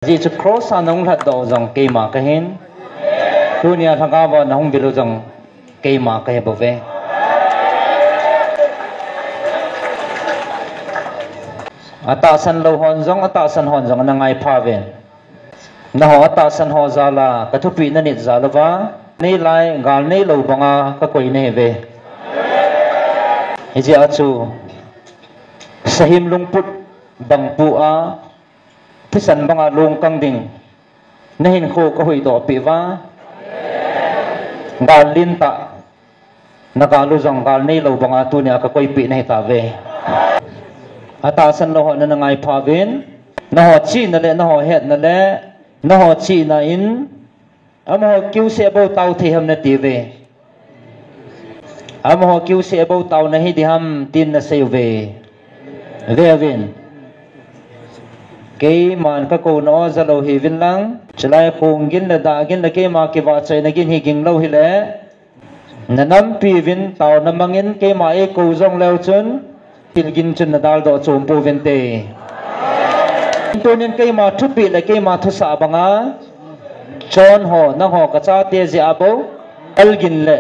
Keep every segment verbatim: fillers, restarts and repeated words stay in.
Hichu cross a nahung lhatdoh u jong keima kahin. Tunia lhagao a nahung vil u jong keima kahi bouve. Atahsan lou hon jong, atahsan hon jong ana ngai pha uvin. Nangho atahsan ho jal a kathupeh nanit jal uva, neilai gal neilou banga kakoi nahiuve. Hijeh a chu sahim lungput bang pu a, thisan banga lungkang ding nahinkho kahuhdoh peh uva, gal lentah, nagal u jong gal neilou banga tunia kakoipeh nahitauve. Atahsan lou ho nana ngai pha uvin, nangho chihna le nangho hetna le nangho chihna in amaho kiuseh bou tao thei ham natiuve. Amaho kiuseh bou tao nahi ding ham tin nasei uve. Veuvin. Keiman kakou nao jalou hiuvin lang, chulai khong gin le dah gin le keima kivahchoina gin hi ging lou hile, nanampi uvin taona mangin keima eikou jong leu chun thil gin chun nadaldoh chom pouvinte. Tunin keima thupeh le keima thusah banga, chonho, nangho kachate jeh a bou, gal gin le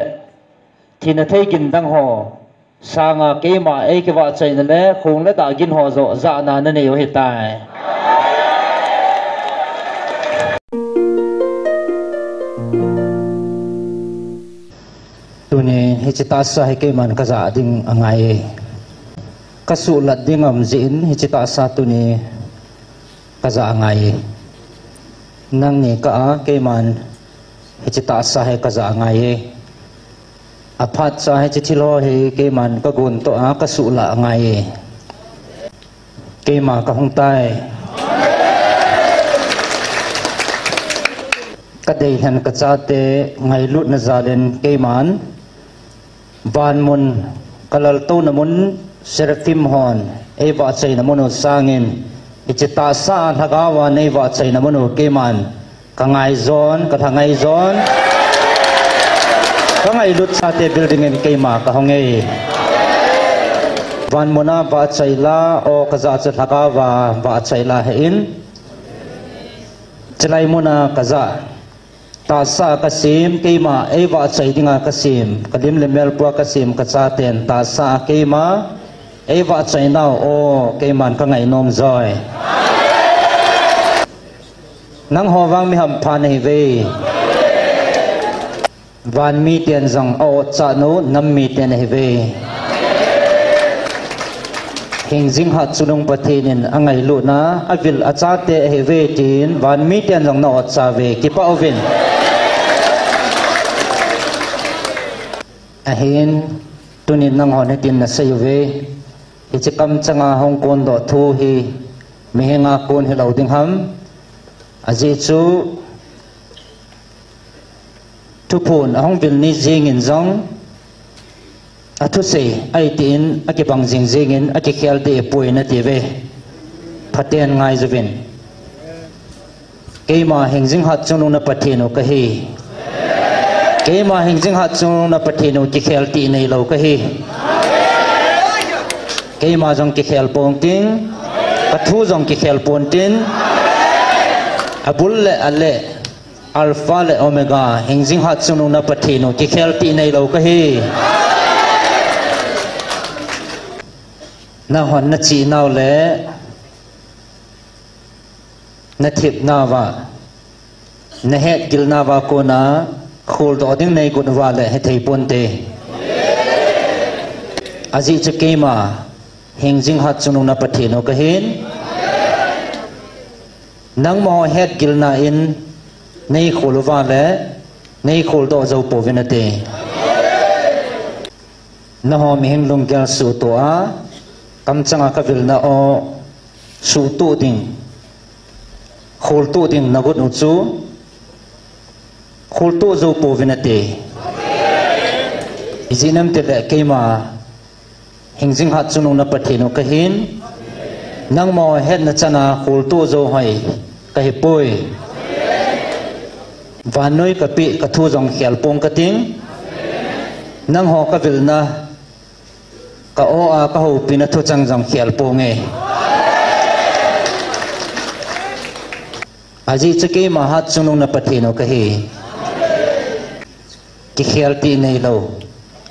thina thei gin dang ho sanga keima eikivahchoina le khong le dah gin ho joh jahna nanei u ahitai. Tuni hiche tahsa hi keiman kajah ding angai e. Kasuhlat ding aum jeh in hiche tahsa tuni kajah angai e. Nangni kah a keiman hiche tahsa hi kajah angai e. Aphatcha hiche thil ho hi keiman kagon toh a kasuhlah angai e. Keima kahung tai. Kadeilhen kachate ngailutna jal in keiman vanmun, kalaltouna mun, seraphim hon eivahchoina mun u sangin, hiche tahsa a lhagao a neivahchoina mun u keiman kangai jon, kalha ngai jon, kangailut chate building in keima kahung e. Vanmun a vahchoi la, o kajah chu lhagao a vahchoi la hih in. Chulai mun a kajah tahsa kasem, keima eivahchoi dinga kasem, kalim le mel pua kasem kachaten tahsa a keima eivahchoi nau, o keiman kangai nom joi. Nangho vang mi hampha nahiuve. Van miten jong a-otchah nau, nam miten ahiuve. Hingjing Hatchungnung Pathen in angailutna avil achate ahiuve tin van miten jong na-otcha uve, kipah uvin. Ahin, tunin nanghon hitin nasei uve. Hiche kamchanga hung kondoh thu hi mihenga kon hilou ding ham? Ajeh chu thuphon ahung vil ni jengin jong, athusei ahi tin akibang jing jengin akikhel deh poi natiuve. Phaten ngai jouvin. Keima Hingjing Hatchungnung na Pathen u kahi. Keima Hingjing Hatchungnung na Pathen u kikhel tih neilou kahi. Keima jong kikhel ponting, kathu jong kikhel pontin, abul le ale, Alpha le Omega, Hingjing Hatchungnung na Pathen u kikhel tih neilou kahi. Nanghon nachihnau le nathepnauva, nahetgilnauva kona kholdoh ding neigot uva le hethei ponte. Ajeh chu keima Hingjing Hatchungnung na Pathen u kahin. Nangma hetgilna in neikhol uva le neikholdoh jou pouvin nate. Nangho mihing lunggel suhtoh a, kamchanga kavilna u suhtoh ding, kholtoh ding nagot u chu kholtoh jou pouvin nate. Ijeh inem itile keima Hingjing Hatchungnung na Pathen u kahin, nangma hetna chana kholtoh jou hoi kahipoi. Vannoi kapeh kathu jong khel pong kating, nangho kavilna, ka-o a kahoupina thuchang jong khel ponge. Ajeh chu keima Hatchungnung na Pathen u kahi. Kikhel ti neilou.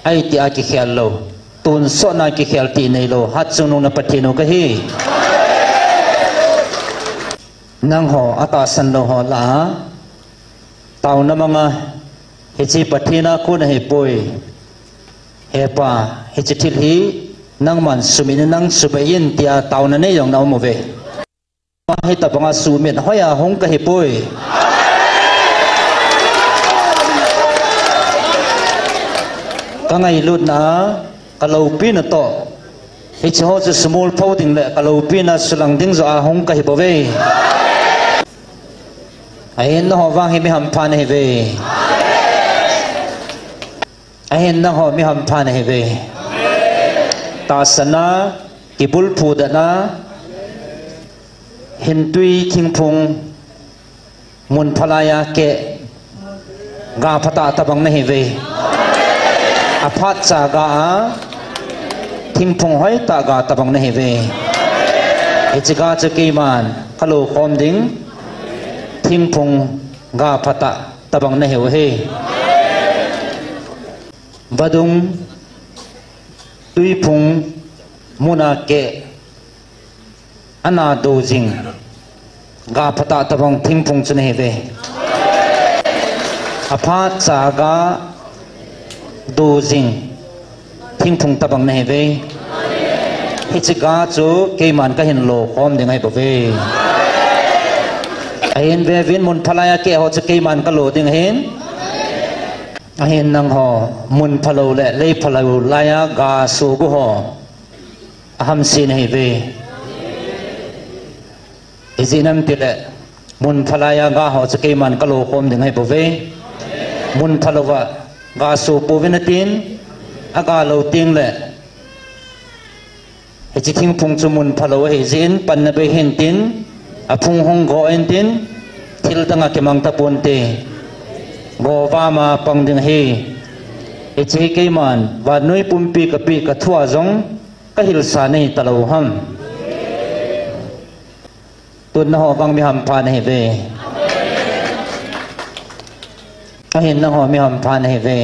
Ahi tia kikhel lou. Tonsot na kikhel ti neilou. Hatchungnung na Pathen u kahi. Nangho atahsan lou ho lah a taona manga, hiche Pathen a kon ahipoi. He Pa, hiche thil hi nangman sumit in nang subei in tia taona nei jong na um uve. Hitabanga sumit hoiya hung kahipoi. Ka ngailutna, ka loupina toh, hiche ho chu sumol pho ding le ka loupina sulang ding joh a hung kahi bouve. Ahin nangho vang hi mi hampha nahiuve. Ahin nangho mi hampha nahiuve. Tahsanna, kibulphu dana, hintui thingphung, mun phalai a keh, ga phatah tabang nahiuve. Aphat cha ga a, thingphung hoitah ga tabang nahiuve. Hiche ga chu keiman kalo khom ding, thingphung ga phatah tabang nahiu ahi. Vadung, tuiphung, mun a keh, ana do jing, ga phatah tabang thingphung chu nahiuve. Aphat cha ga do jing, thingphung tabang nahiuve. Hiche ga chu keiman kahin lo khom ding ahi bouve. Ahin veuvin, mun phalai a keh ho chu keiman kalo ding ahin. Ahin nangho, mun phalou le lei phalou lai a ga sohgu ho, ahamse nahiuve. Ijeh inem itile, mun phalai a ga ho chu keiman kalo khom ding ahi bouve. Mun phalou a ga soh pouvin atin, aga lou tengle, hiche thingphung chu mun phalou ahi jeh in panna bei hih in tin, aphung hung go in tin, thil dang a kimang taponte. Go vama pang ding ahi. Hiche hi keiman vannoi pumpi kapeh kathua jong kahilsa nahi talou ham. Tun nangho vang mi hampha nahiuve. Ahin nangho mi hampha nahiuve.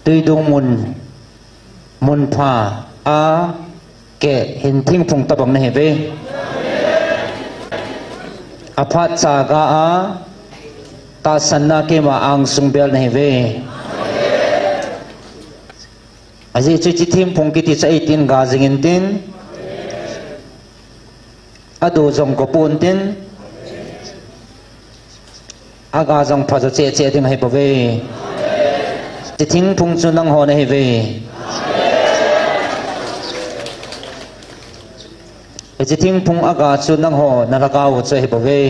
Tuidung mun, mun pha a keh hin thingphung tabang nahiuve. Aphat cha ga a tahsanna keima angsung bel nahiuve. Ajeh chu hiche thingphung kiti chu eitin ga jing in tin, ado jong go pon tin, aga jong pha jo cheh cheh ding ahi bouve. Hiche thingphung chu nangho nahiuve. Hiche thingphung aga chu nangho na lhagao chu ahi bouve.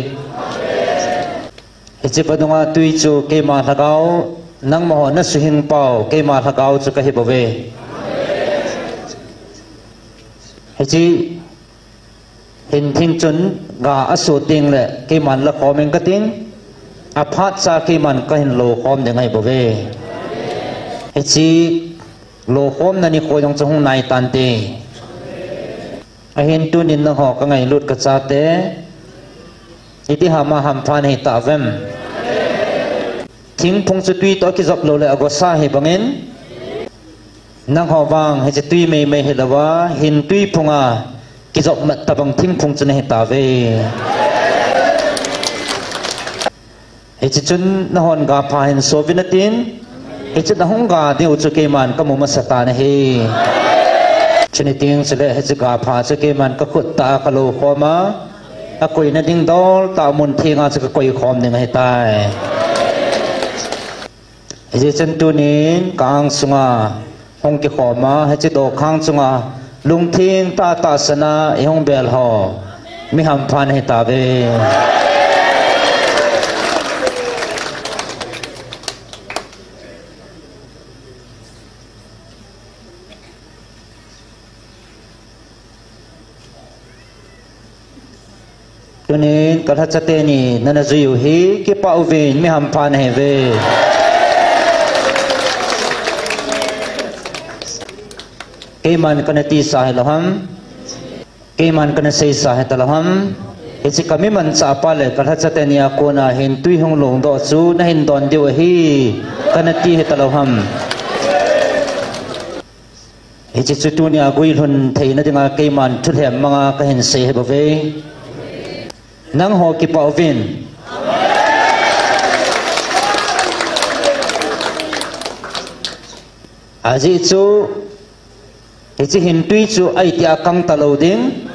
Hiche vadunga tui chu keima lhagao, nangmaho na suhing pau keima lhagao chu kahi bouve. Hiche hin thing chun ga asoh tengle keiman la khom ing kating, aphat cha keiman kahin lo khom ding ahi bouve. Hiche lo khomna nikho jong chu hung nai tante. Ahin tunin nangho ka ngailut kachate, iti hama hampha nahi tauvem? Thingphung chu tui toh kijop lou le agosa hi bangin, nangho vang hiche tui meimei hilouva, hin tuiphunga kijop mat tabang thingphung chu nahi tauve. Hiche chun nahon ga pha hin soh uvin atin, hiche nahung ga diu chu keiman kamu masa tan ahi. Chuni teng chule hiche ga pha chu keiman kakhut tah a kalo khom a, akoina ding dol tah mun thenga chu kakoi khom ding ahitai. Hijeh chun tunin ka angsunga hung kikhom a, hiche dokhang chunga lungthim tah tahsan a ihung bel ho, mi hampha nahi tauve. Tunin ka lhacha teni nana jui u hi kipah uvin, mi hampha nahiuve. Keiman kana tisa hilou ham? Keiman kana seisa hitalou ham? Hiche kami manchah pa le kalhacha teni a kona hin tui hung longdoh chu nahin don diu ahi, kana ti hita lou ham. Hiche chu tunia guilhun theina dinga keiman thulhem manga kahin sei hi bou ve. Nangho kipah uvin. Ajeh chu, hiche hin tui chu ahi tia kang talou ding.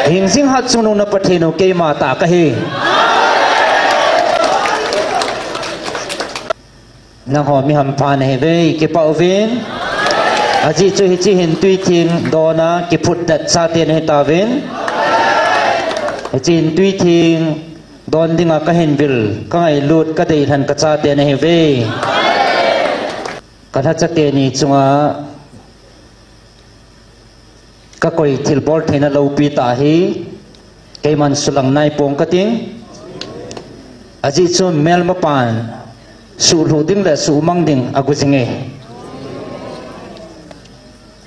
Hingjing hat chungnung na Pathen u keima tah kahi. Nangho mi hampha nahi uve, kipah uvin. Ajeh chu hiche hin tui theng dona kiphut det chate nahi tauvin. Hiche hin tui theng don dinga kahin vil, kangailut, kadeilhen kachate nahi uve. Kalhacha teni chunga kakoi thilbol theina loupi tah hi, keiman sulang nai pong kating. Ajeh chu melmapan suhlhuh ding le suhmang ding agu jinge.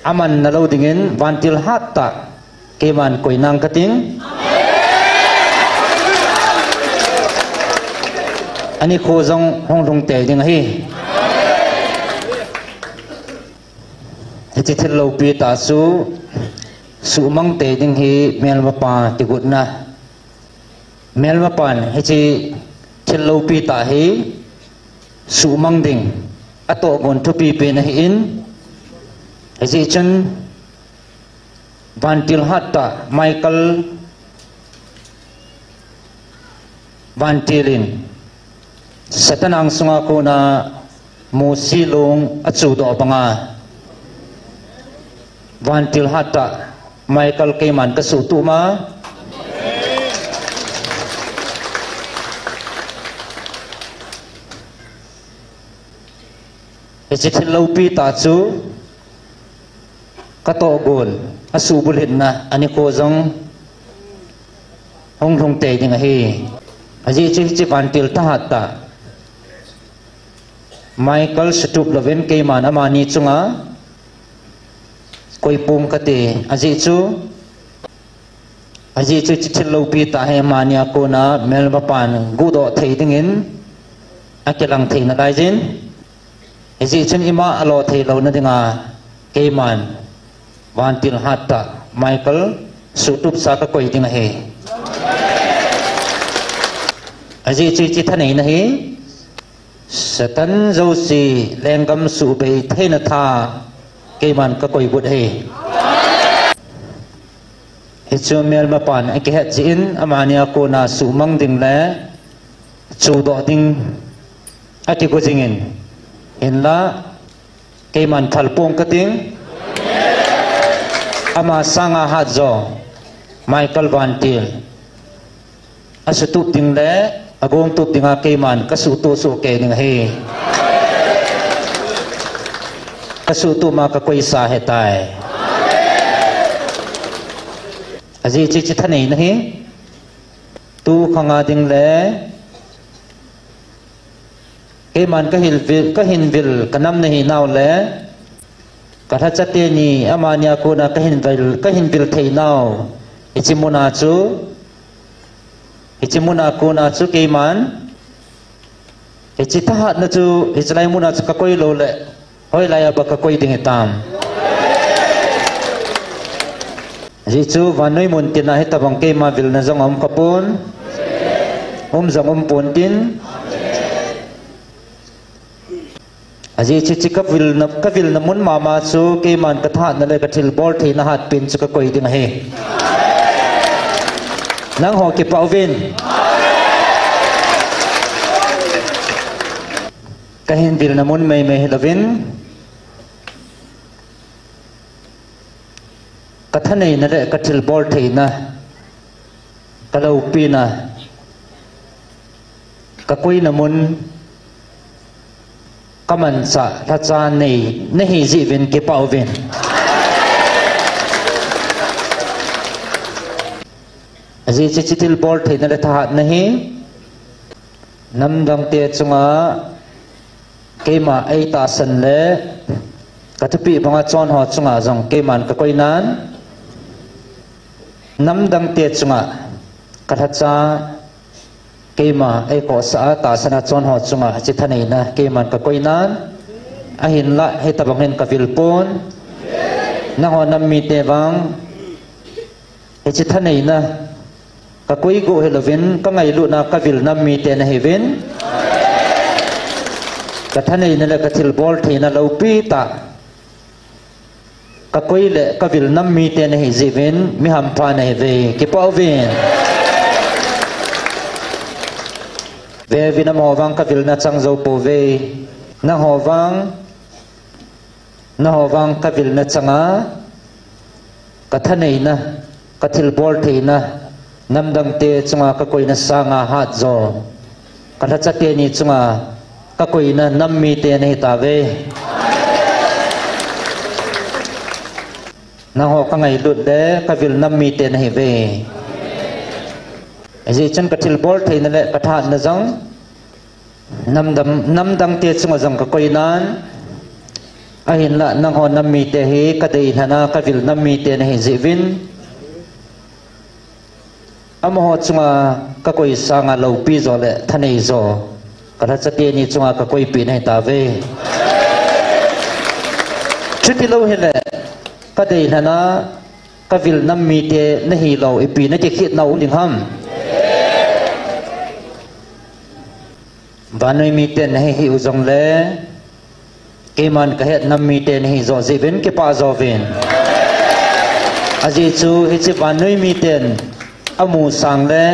Aman nalou dingin vantil hattah keiman koi nang kating. Anikho jong hung lhung tei ding ahi. Hiche thil loupi tah chu suhmang tei ding hi melmapa kigotna. Melmapan hiche thil loupi tah hi suhmang ding atohgon thupi pen ahin, hijeh chun vantil hattah Michael vantil in Satan angsunga kona Mosi long achudoh banga vantil hattah Michael keiman kasuhtup ma. Hiche thil loupi tah chu katohgon, asuhbulhitna anikho jong hung lhung tei ding ahi. Ajeh chu hiche vantil thahat tah Michael suhtup louvin keiman amani chunga koi pong kate, ajeh chu, ajeh chu hiche thil loupi tah hi amani a kona melmapan guhdoh thei dingin akilang thei nalai jin. Hijeh chun ima alo thei louna dinga keiman vantil hattah Michael suhtupsa kakoi ding ahi. Ajeh chu hiche thaneina hi Satan jouse lenggam suhbei theina tha keiman kakoi got ahi. Hichu melmapan akihet jeh in amani a kona suhmang ding le chudoh ding akigo jingin, hinla keiman phal pong kating. Ama sanga hatjo Michael vantil asuhtup ding le agongtup dinga keiman kasuhtup soh kei ding ahi. Kasuhtup ma kakoisa ahitai. Ajeh chu hiche thaneina hi tukhanga ding le keiman kahin vil, kahin vil kanam nahinau le kalhacha teni amani a kona kahin vil, kahin vil theinau hiche muna chu, hiche muna kona chu keiman hiche thahatna chu hichelai muna chu kakoi loule hoilai a ba kakoi ding hitam? Ajeh chu vannoi mun tina hitobang keima vilna jong aum khapon, um jong umpon tin. Ajeh chu hiche kavilna, kavilna mun mama chu keiman kathahatna le kathilbol theina hatpen chu kakoi ding ahi. Nangho kipah uvin. Kahin vilna mun meimei hilouvin, kathaneina le kathilbol theina, kaloupina, kakoina mun, kamanchah lhacha nei nahi jeh uvin kipah uvin. Ajeh chu hiche thilbol theina le thahatna hi namdangte chunga keima eitahsan le kathupeh banga chonho chunga jong keiman kakoinan, namdangte chunga Ka lhacha, keima ei kosa a tahsan a chon ho chunga hiche thaneina keiman ka koi nan, ahinlah hitabang hin ka vil pon. Nangho nam mite vang, hiche thaneina ka koi gu hilouvin, ka ngailutna ka vil nam mite nahiuvin. Ka thaneina le ka thilbol theina loupi tah ka koi le ka vil nam mite nahi jeh uvin, mi hampha nahiuve, kipah uvin. Ve uvin, amaho vang ka vilna chang jou pouve. Nangho vang, nangho vang ka vilna changa, ka thaneina, ka thilbol theina, namdangte chunga ka koina sanga hat jo, ka lhacha teni chunga ka koina nam mite nahi tauve. Nangho ka ngailut le ka vil nam mite nahiuve. Ajeh chun ka thilbol theina le ka thahatna jong, namdang, namdangte chunga jong ka koi nan, ahinlah nangho nam mite hi ka deilhen a ka vil nam mite nahi jeh uvin, amaho chunga ka koi sanga loupi jo le thanei jo, ka lhacha teni chunga ka koipi nahi tauve. Chuti lou hile, ka deilhen a ka vil nam mite nahi lou, ipi na kikhetna um ding ham? Vannoi miten nahi hih u jongle, keiman ka het nam mite nahi jo jeh uvin kipah jo uvin. Ajeh chu hiche vannoi miten amu sang le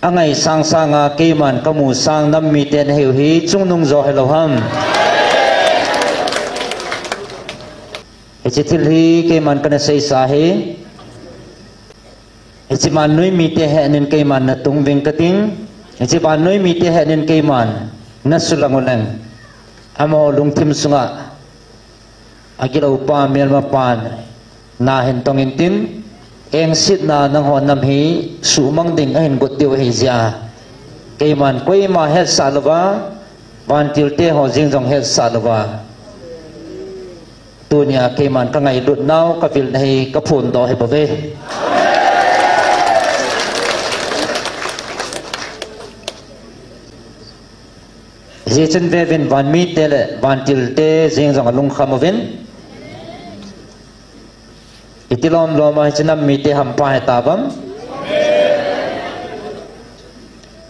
angai sang sanga keiman ka mu sang nam mite nahiu hi chungnung jo hilou ham? Hiche thil hi keiman kana seisa hi, hiche vannoi mite hetnin keiman na tungving kating, hiche vannoi mite hetnin keiman na sulang uleng, amaho lungthim sunga agilou pa melma pan na hin tong intin, engsetna nangho nam hi suhmang ding ahin got diu ahi jeh a, keiman koima hetsah louva, vantilte ho jeng jong hetsah louva, tunia keiman ka ngailut nau, ka vilna hi ka phondoh hi bouve. Hijeh chun ve uvin, van mite le vantilte jeng jong alungkham uvin. Iti lom lom a hiche nam mite hampha hitauvem?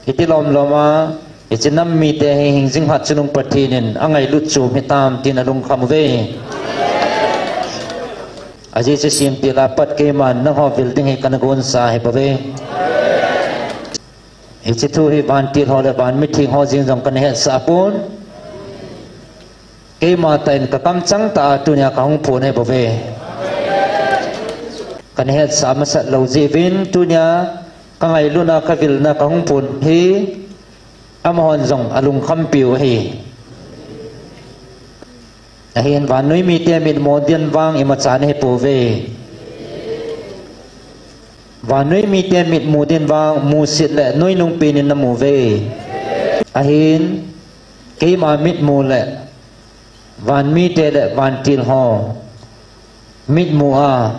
Iti lom lom a hiche nam mite hi hingjing hat chungnung Pathen in angailut chom hitam tin alungkham uve. Ajeh chu semtil a pat keiman nangho vil ding hi kana gonsa hi bouve. Hiche thu hi vantil ho le van mitheng ho jeng jong kana hetsah pon. Keima tah in ka kamchang tah a tunia ka hung phon hi bouve. Kana hetsah masat lou jeh uvin tunia ka ngailutna, ka vilna ka hung phon hi amahon jong alungkhampiu ahi. Ahin vannoi mite mitmu din vang imacha nahi pouve. Vannoi mite mitmu din vang musit le noinung penin namu uve. Ahin keima mitmu le van mite le vantil ho mitmu a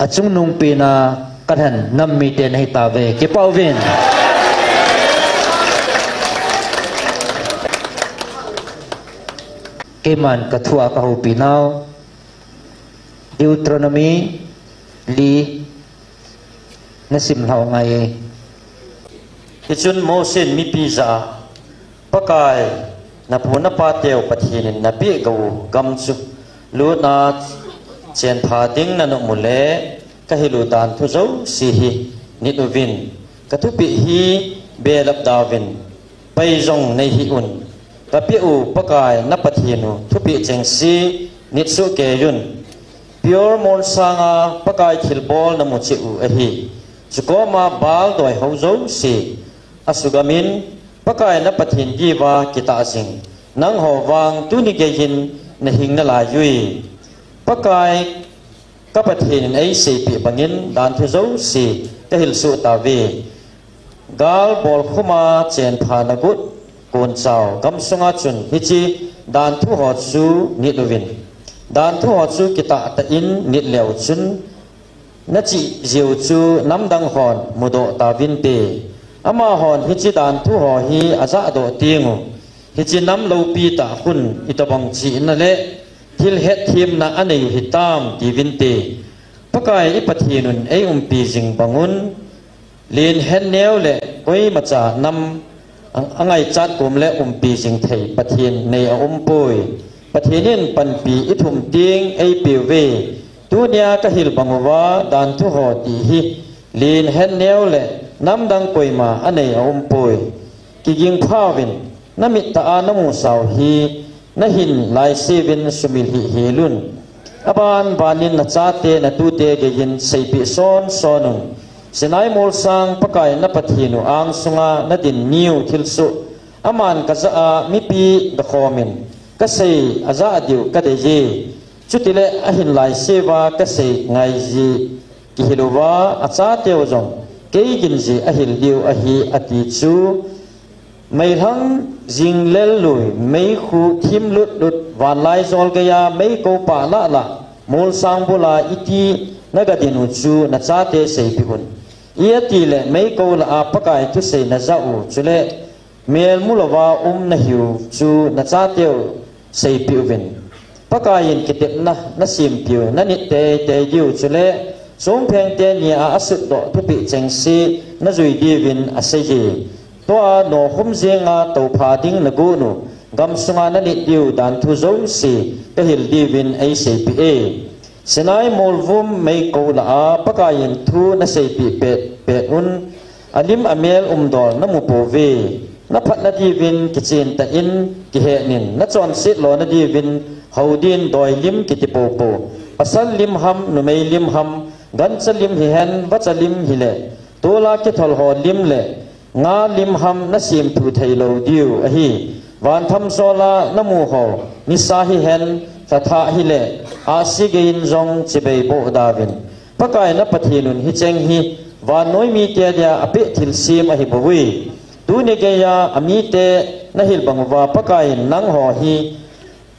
achungnung pena kalhen nam mite nahi tauve. Kipah uvin. Keiman ka thu a ka houpi nau, Deuteronomy li nasim lhau ngai e. Hichun Mosen mipi jah a, Pakai, napu napateu Pathen in napeh gou gam chu lutna chenpha ding nanom uleh, kahil u danthu jouse hi nit uvin, kathupeh hi belap dauvin, pai jong nei hih un. Kapeh u Pakai na Pathen u thupeh chengse nit soh kei un. Peor mon sanga Pakai thilbol namu cheh u ahi. Chukoma Baal doi ho jouse asugam in, Pakai na Pathen diuva kitah jing nangho vang tuni geiyin nahing nalai ui. Pakai ka Pathen in eiseipeh bangin danthu jouse kahil soh tauve. Gal bolkhum a chenpha nagot konchau gamsunga chun hiche danthu ho chu nit uvin. Danthu ho chu kitah tah in nit leu chun nachih jeh u chu namdang hon mudoh tauvinte. Amahon hiche danthu ho hi ajahdoh teng'u, hiche nam loupi tah khun itobang chihna le thil hetthemna aneiu hitam tiuvinte. Pakai i Pathen un eiumpi jing bang un, len henneu le koimacha nam a, angaichat kom le umpi jing thei Pathen nei aumpoi. Pathen in panpi ithum teng eipeuve. Tunia kahil bang uva danthu ho ti hi len henneu le namdang koima anei aumpoi. Kiging phauvin, namit tah a namusau hi nahin laiseuvin sumil hih helun. Aban banin nachate natute geiyin seipeh son son un. Sinai molsang Pakai na Pathen u angsunga nadin niu thilsoh aman kajah a mipi gakhomin kasei ajah diu kadeiye. Chutile ahin laiseuva kasei ngaiji kihil uva achateu jong kei ginji ahil diu ahi ati chu. Meilhang jinglel lui, meikhu thim lut lut, vanlaijol geiya meikou pah lah lah, molsang bula iti nagadin u chu nachate seipeh un. Ijeh inem itile meikou lah a Pakai thusei najah u chule melmu louva um nahiu chu nachateu seipeh uvin. Pakai in kitepna nasempeh u nanit teitei diu chule songpheng teni a asutdoh thupeh chengse najui diuvin aseiye. Tua nokhum jenga toupha ding nagon u gamsunga nanit diu danthu jouse kahil diuvin eiseipeh e. Sinai molvum meikou lah a Pakai in thu naseipeh pet pet un alim amel umdol namu pouve. Naphatna diuvin kichen tah in kihenin, nachonset lona diuvin hou din doi lim kiti poupou, pasal lim ham, numei lim ham, gancha lim hihen, vacha lim hile, tola kithol ho lim le nga lim ham nasemthu theilou diu ahi. Vantham jola namu ho nisa hihen, lhathah hile, ahsi geiyin jong chibai boh dauvin. Pakai na Pathen un hicheng hi vannoi mite dia apeh thilsem ahibouve. Tuni geiya amite nahil bang uva Pakai in nangho hi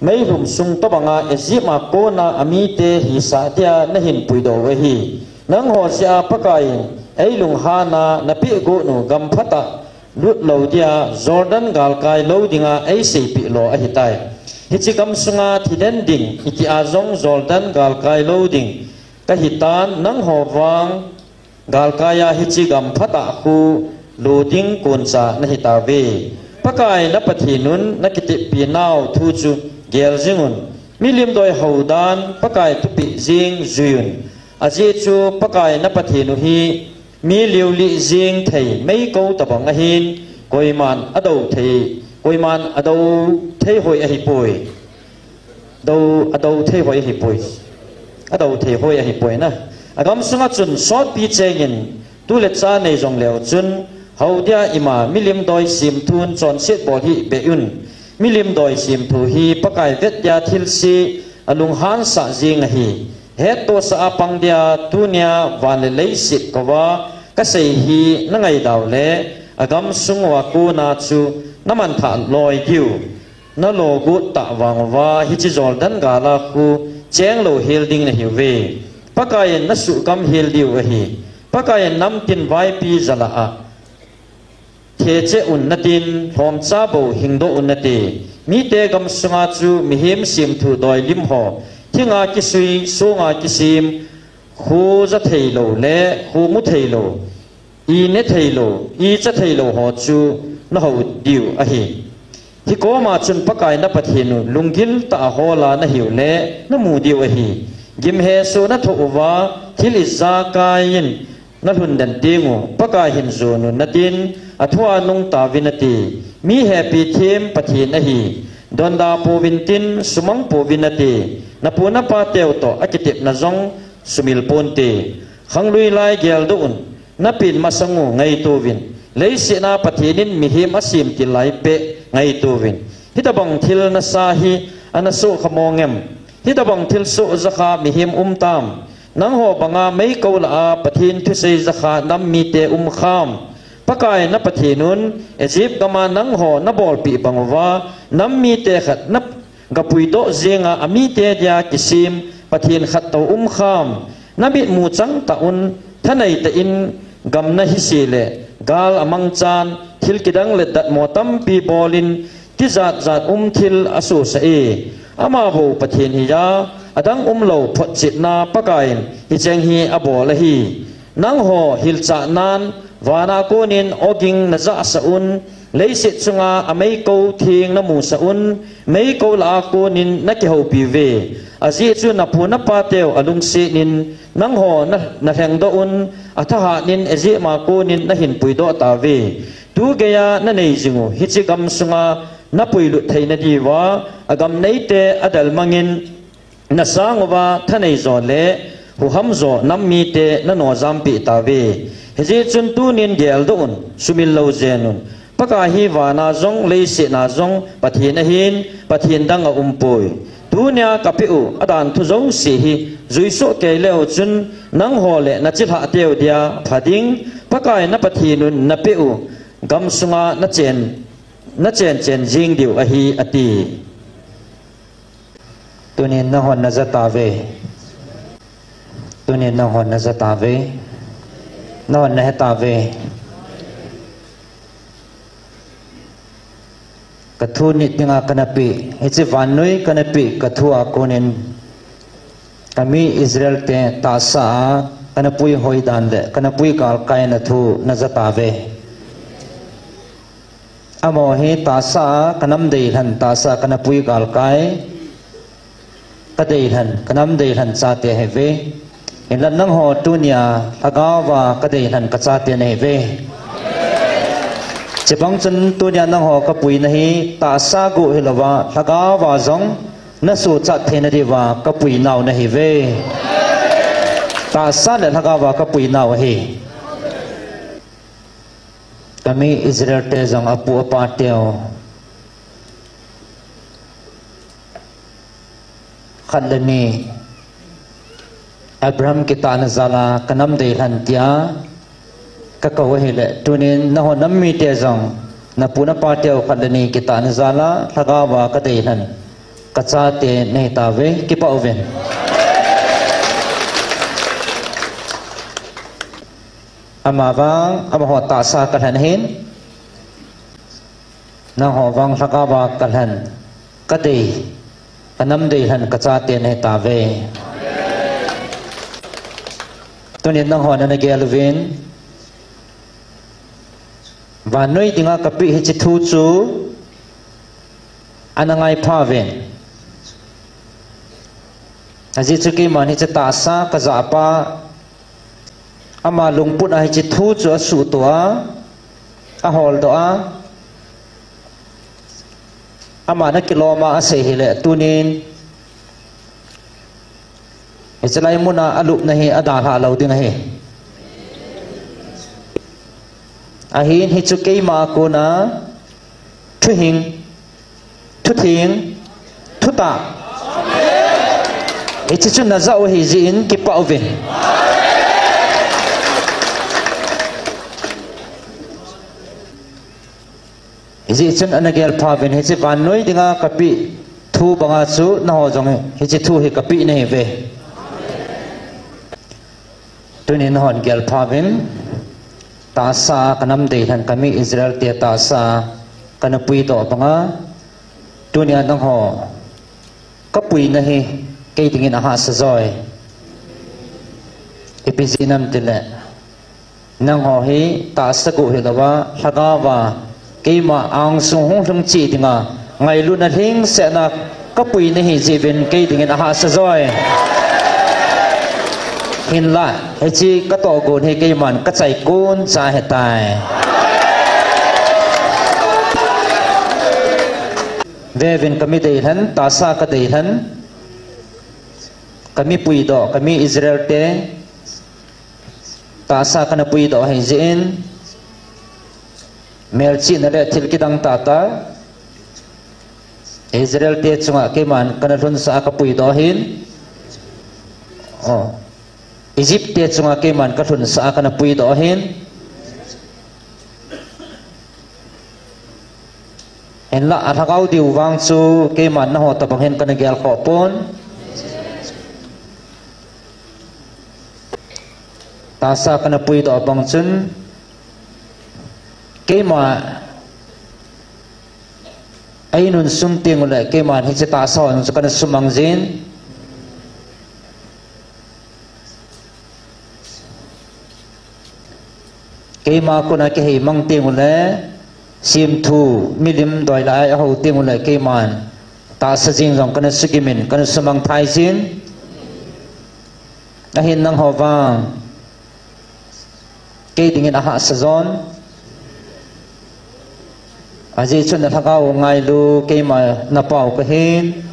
meilhum sung tobanga Egypt a kona amite hisah dia nahin puidoh u ahi. Nangho jeh a Pakai in eilunghan a napeh got u gam phatah lut lou dia Jordan galkai lou dinga eiseipeh lo ahitai. Hiche gamsunga thiden ding itia jong Jordan galkai lou ding kahitan, nangho vang galkai a hiche gam phatah khu lo ding koncha nahitauve. Pakai na Pathen un nakiteppi nau thu chu gel jing un. Milim doi hou dan Pakai thupeh jeng jui un. Ajeh chu Pakai na Pathen u hi mi liuli jeng thei meikou tobang ahin, koiman adou thei, koiman adou thei hoi ahipoi. Dou, adou thei hoi ahipoi. Adou thei hoi ahipoi na. Agamsunga chun sotpi chengin tu le cha nei jongleu chun, hou dia ima milim doi semthun chonset bol hih beh un. Milim doi semthu hi Pakai vet dia thilse alunghansah jeng ahi. Hettohsah a pang dia tunia van le leiset kouva kasei hi nangaidau le agamsung uva kona chu namanthah loi diu. Nalo got tah vang uva hiche Jordan gal a khu cheng lou hel ding nahiuve. Pakai in nasuhgam hel diu ahi. Pakai in namtin vaipi jala a thecheh un natin, lhomcha bou hingdoh un nate. Mite gamsunga chu mihem semthu doi lim ho, thinga kisui, songa kisem, kho ja theilou le kho mu theilou, i ne theilou, i cha theilou ho chu nahou diu ahi. Hikoma chun Pakai na Pathen u lunggil tah a hol a nahiu le namu diu ahi. Gimhesoh nathoh uva thil ijakai in nalhun den teng u Pakai hin jon un natin, athua nungtauvin nate. Mi hepi them Pathen ahi. Donda pouvin tin, sumang pouvin nate. Napu napa teu toh akitepna jong sumil ponte. Khanglui lai geldoh un. Napin masang u ngaito uvin. Leiset a Pathen in mihem asem til lai peh ngaito uvin. Hitobang thil nasa hi ana soh kha mong em? Hitobang thilsoh jakha mihem um tam? Nangho banga meikol lah a Pathen thusei jakha nam mite um kham? Pakai na Pathen un Egypt gam a nangho nabolpeh bang uva nam mite khat na gapuidoh jeng a, amite dia kisem Pathen khat toh um kham? Na mitmu chang tah un, thanei tah in gam na hise le, gal a mangchan, thil kidang le datmo tampi bolin, tijat jat um thil a sosah e. Ama bou Pathen hi a, adang umlou photchetna Pakaiyin hicheng hi abol ahi. Nangho hilchah nan, vana konin oging na jahsah un, leiset chunga a meiko theng na musah un, meiko lah a konin na kihoupi uve. Ajeh chu na pu na pa teu a lungset in, nangho na, na lhengdoh un, a thahat in Egypt a konin na hin puidoh tauve. Tu geiya na nei jing u, hiche gam sunga na puilut theina diuva, a gam neite a delmangin, na sang uva thanei jo le huham jo nam mite na nojampeh tauve. Hijeh chun tunin geldoh un, sumil lou jen un. Pakai hi vana jong, leiset a jong, Pathen ahin, Pathen dang aumpoi. Tunia kapeh u, adan thu jouse hi, juisoh kei leu chun, nangho le na chilhah teu dia pha ding, Pakai na Pathen un na peh u, gam sunga na chen, na chen chen jing diu ahi, ati. Tunin nahon na ja tauve. Tunin nahon na ja tauve. Nahon na he tauve. Ka thu nit dinga kana peh, hiche vannoi kana peh, ka thu a konin, kami Israel te tahsa a kana pui hoidan le, kana pui galkai na thu na ja tauve. Amaho hi tahsa a ka nam deilhen, tahsa a kana pui galkai, ka deilhen, ka nam deilhen chate ahiuve. Hinla nangho tunia lhagao a ka deilhen ka chate nahiuve. Chubang chun tunia nangho ka puina hi tahsa guh hilouva, lhagao a jong na suhchat theina diuva ka pui nau nahiuve. Tahsa le lhagao a ka pui nau ahi. Kami Israel te jong apu apa teu khat le ni Abraham kitahna jal a ka nam deilhen tia ka kou ahile, tunin nahon nam mite jong na pu na pa teu khat le ni kitahna jal a lhagao a ka deilhen ka chate nahi tauve, kipah uvin. Amavang, amaho tahsa ka lhen ahin, nangho vang lhagao a ka lhen, ka dei, ka nam deilhen ka chate nahi tauve. Tunin nanghon ana gel uvin, vannoi dinga ka peh hiche thu chu ana ngai pha uvin. Ajeh chu keiman hiche tahsa ka jah pa, ama lungput a hiche thu chu asuhtoh a, aholdoh a, ama na kilom a asei hile, tunin hiche lai mun a alupna hi adalhah lou ding ahi. Ahin hichu keima a kona thuhing, thutheng, thutah, hiche chu na jah u ahi jeh in kipah uvin. Hijeh chun ana gel pha uvin, hiche vannoi dinga ka peh thu banga chu nangho jong hiche thu hi ka peh nahiuve. Tunin nahon gel pha uvin, tahsa a ka nam deilhen kami Israel te tahsa a kana puidoh banga, tunia nangho ka puina hi kei dingin ahahsa joi. Ipi jeh inem itile, nangho hi tahsa guh hilouva, lhagao a, keima angsung hung lhung cheh dinga, ngailutna lhingsetna ka puina ahi jeh uvin kei dingin ahahsa joi. Hinla, hiche ka tohgon hi keiman ka chai kon cha ahitai. Veuvin kami deilhen, tahsa ka deilhen, kami puidoh, kami Israel te tahsa kana puidoh ahi jeh in, melchihna le thil kidang tahtah Israel te chunga keiman kana lhunsah a ka puidoh ahin. O, Egypt te chunga keiman ka lhunsah a kana puidoh ahin. Hinla alhagao diu vang chu keiman nangho tobang hin kana gelkhoh pon. Tahsa kana puidoh bang chun, keima einun sun teng uleh keiman hiche tahsa ho chu kana sumang jin. Keima kona kihei mang teng uleh, simthu, milim doi lai aho teng uleh keiman tahsa jing jong kana sugimin, kana sumang thei jin. Ahin nangho vang kei dingin ahahsa jon. Ajeh chu na lhagao ngailu, keima na pau kahin.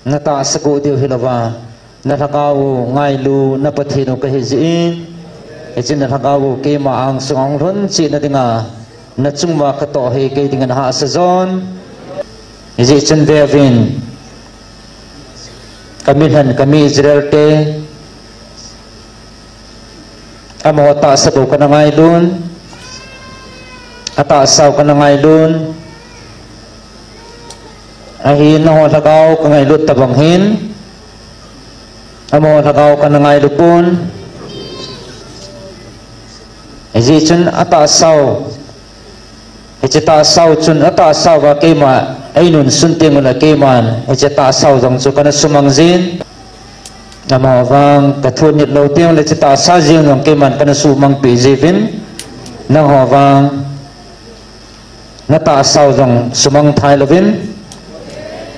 Na tahsa gu diu hilouva, na lhagao ngailu, na Pathen u kahi jeh in. Hichun na lhagao keima angsunga hung lhun cheh na dinga, na chunguva katoh hi kei dingin ahahsa jon. Hijeh chun veuvin, kami lhen, kami Israel te, amaho tahsa bou kana ngailun, atahsau kana ngailun, ahin nangho lhagao kangailut tabang hin, amaho lhagao kana ngailu pon. Hijeh chun atahsau, hiche tahsau chun atahsauva keima einun sun teng uleh keiman hiche tahsau jong chu kana sumang jin. Amaho vang kathunit lou teng uleh hiche tahsa jeng jong keiman kana sumang peh jiuvin. Nangho vang na tahsau jong sumang thei louvin,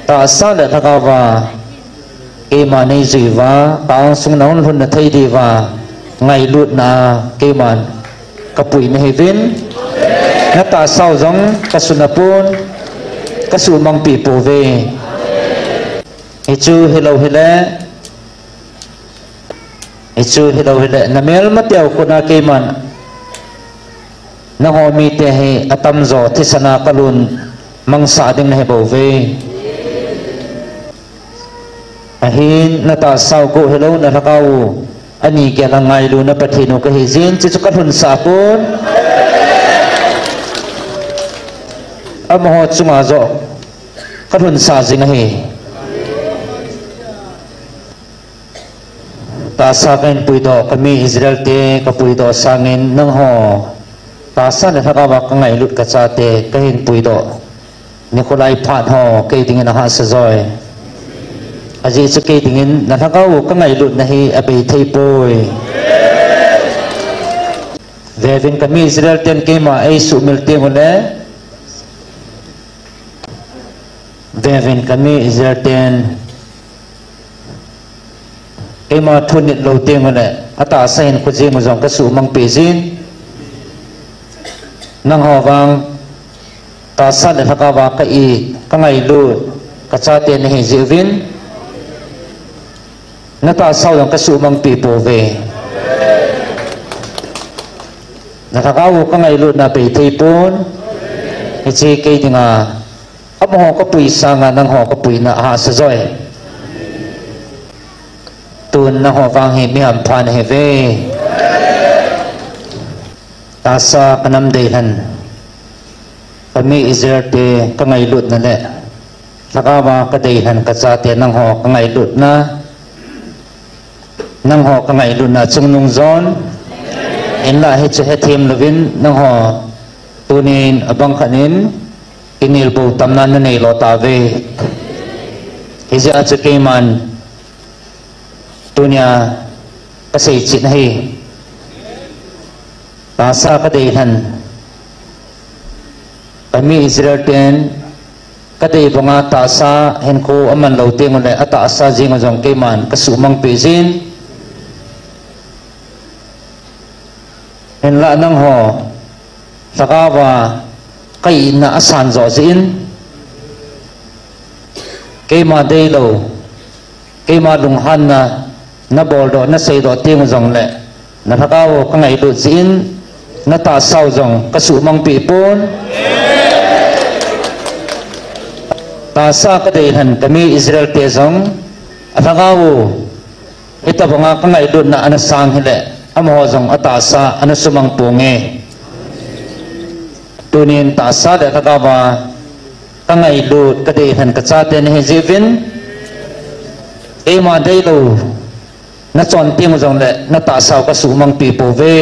tahsa le lhagaova keima neijui uva, ka angsung na hung lhun na thei diuva ngailutna keiman kapui nahiuvin. Na tahsau jong kasu napon, kasumang peh pouve. Hichu hilou hile, hichu hilou hile, na melmateu khutna keiman nangho mite hi atamjo thisana kalun mangsah ding nahi bouve. Ahin na tahsau gu hilou, na lhagao u ani gel a ngailu na Pathen u kahi jin, hichu kalhunsah pon. Amaho chunga joh kalhunsah jing ahi. Tahsa kahin puidoh, kami Israel te kapuidoh sangin nangho tahsa le lhagaova kangailut kachate kahin puidoh nikho lai phat ho kei dingin ahahsa joi. Ajeh chu kei dingin na lhagao u kangailutna hi abei thei poi. Veuvin, kami Israel ten keima eisuhmil teng uleh, veuvin, kami Israel ten keima thunit lou teng uleh, atahsa hinkho jeng u jong kasuhmang peh jin. Nangho vang tahsa le lhagaova ka-it, kangailut kachate nahi jeh uvin, na tahsau jong kasuhmang peh pouve. Na lhagao u kangailutna abei thei pon. Hiche kei dinga amaho kapui sanga nangho kapuina ahahsa joi. Tun nangho vang hi mi hampha nahiuve. Tahsa kanam deilhen, kami Israel te kangailutna le lhagaova kadeilhen kachate nangho kangailutna, nangho kangailutna chungnung jon. Hinlah hichu hethem louvin nangho tunin abang khat in kinelbou tamna nanei lou tauve. Hijeh a chu keiman tunia kasei chet ahi. Tahsa kadeilhen, kami Israel ten kadei banga tahsa hinkho aman lou teng uleh, atahsa jeng u jong keiman kasuhmang peh jin. Hinlah nangho lhagaova ka-itna asan joh jeh in, keima deilou, keima lunghanna naboldoh, naseidoh teng u jongleh, na lhagao u kangailut jeh in, na tahsau jong kasuhmang peh pon. Tahsa kadeilhen, kami Israel te jong alhagao u hitobanga kangailutna ana sang hileh, amaho jong atahsa ana sumang ponge. Tunin tahsa le lhagaova kangailut, kadeilhen kachate nahi jeh uvin, keima deilou, Nachon teng jongle natahsau kasuhmang pi pouve.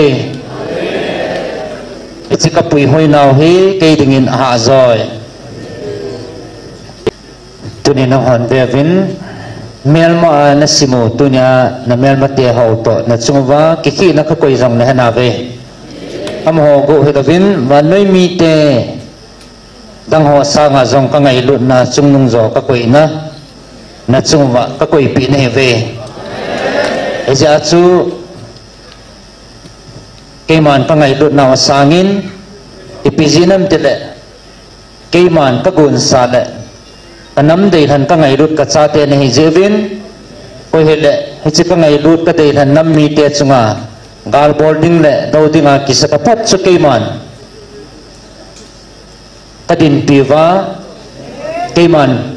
Hiche kapuihoi nau hi kei dingin ahahjoi. Tuni nanghon veuvin, melma a nasimu tunia namelmate ho toh nachunguva kikhehna kakoi jong nahenauve. Amaho bou hilouvin, vannoi mite dangho sanga jong kangailutna chungnung jo kakoina, nachunguva kakoipeh nahiuve. Hijeh a chu keiman kangailutnau asangin, ipi jeh ham itile, keiman kagonsa le kanam deilhen kangailut kachate nahi jeh uvin, koi hile hiche kangailut kadeilhen nam mite chunga galbol ding le dou dinga kisa taphot chu keiman kadinpi uva, keiman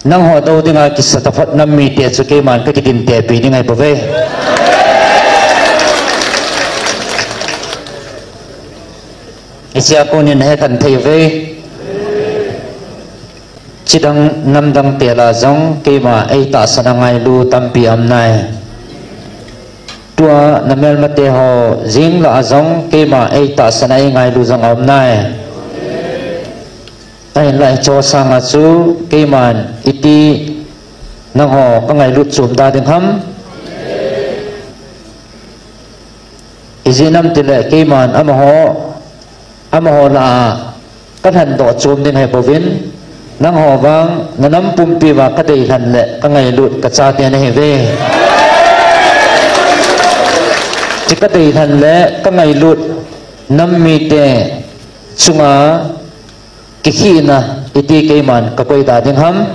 nangho dou dinga kisa taphot nam mite chu keiman kakidintepi ding ahibouve. Hichea konin hekhen theiuve. Chidang namdang tela jong keima eitahsan a ngailu tampi aumnai. Tua namelmate ho jeng lah a jong keima eitahsan a eingailu jong aumnai. Ahinlah hicheho sanga chu keiman iti nangho kangailut chom da ding ham? Ijeh inem itile keiman amaho, amaho lah a kalhendoh chom ding ahibouvin, nangho vang nanam pumpi uva kadeilhen le kangailut kachate nahiuve. Hiche kadeilhen le kangailut nam mite chunga kikhehna iti keiman kakoi da ding ham?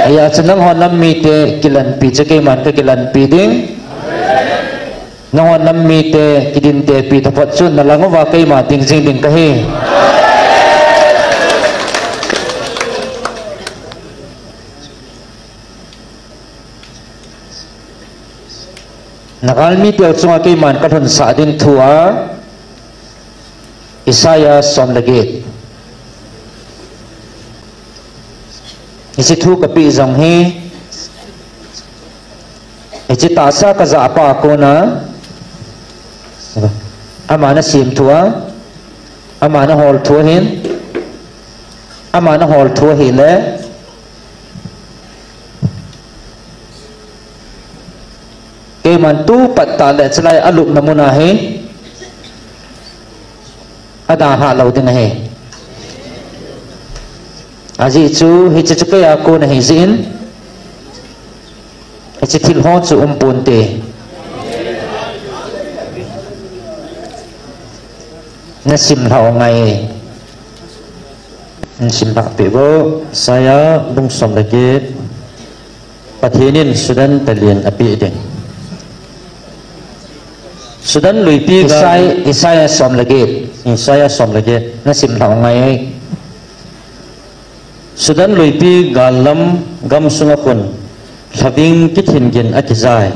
Hijeh chun nangho nam mite kilenpi chu keiman kakilenpi ding. Nangho nam mite kidintepi taphot chun nalang uva keima ding jing ding kahi. Nagalmi teu chunga keiman kalhunsah ding thu a, Isaiah som le get. Hiche thu kapeh jong hi, hiche tahsa kajah pa a kona, ama nasem thu a, ama nahol thu ahin, ama nahol thu ahile, keiman tu pat tah le chulai alupna mun a hi adalhah lou ding ahi. Ajeh chu hiche chu keia kon ahi jeh in, hiche thil ho chu um ponte. Nasim lhah u ngai. Nasim lhah peh bou. Isaiah bung som le get. Pathen in Sudan palen apeh ding. Sudan luipi gal Isai-, Isaiah som le get. Isaiah som le get. Nasim lhah u ngai. Sudan luipi gal lam gamsunga khun lhaving kithin gin akijai.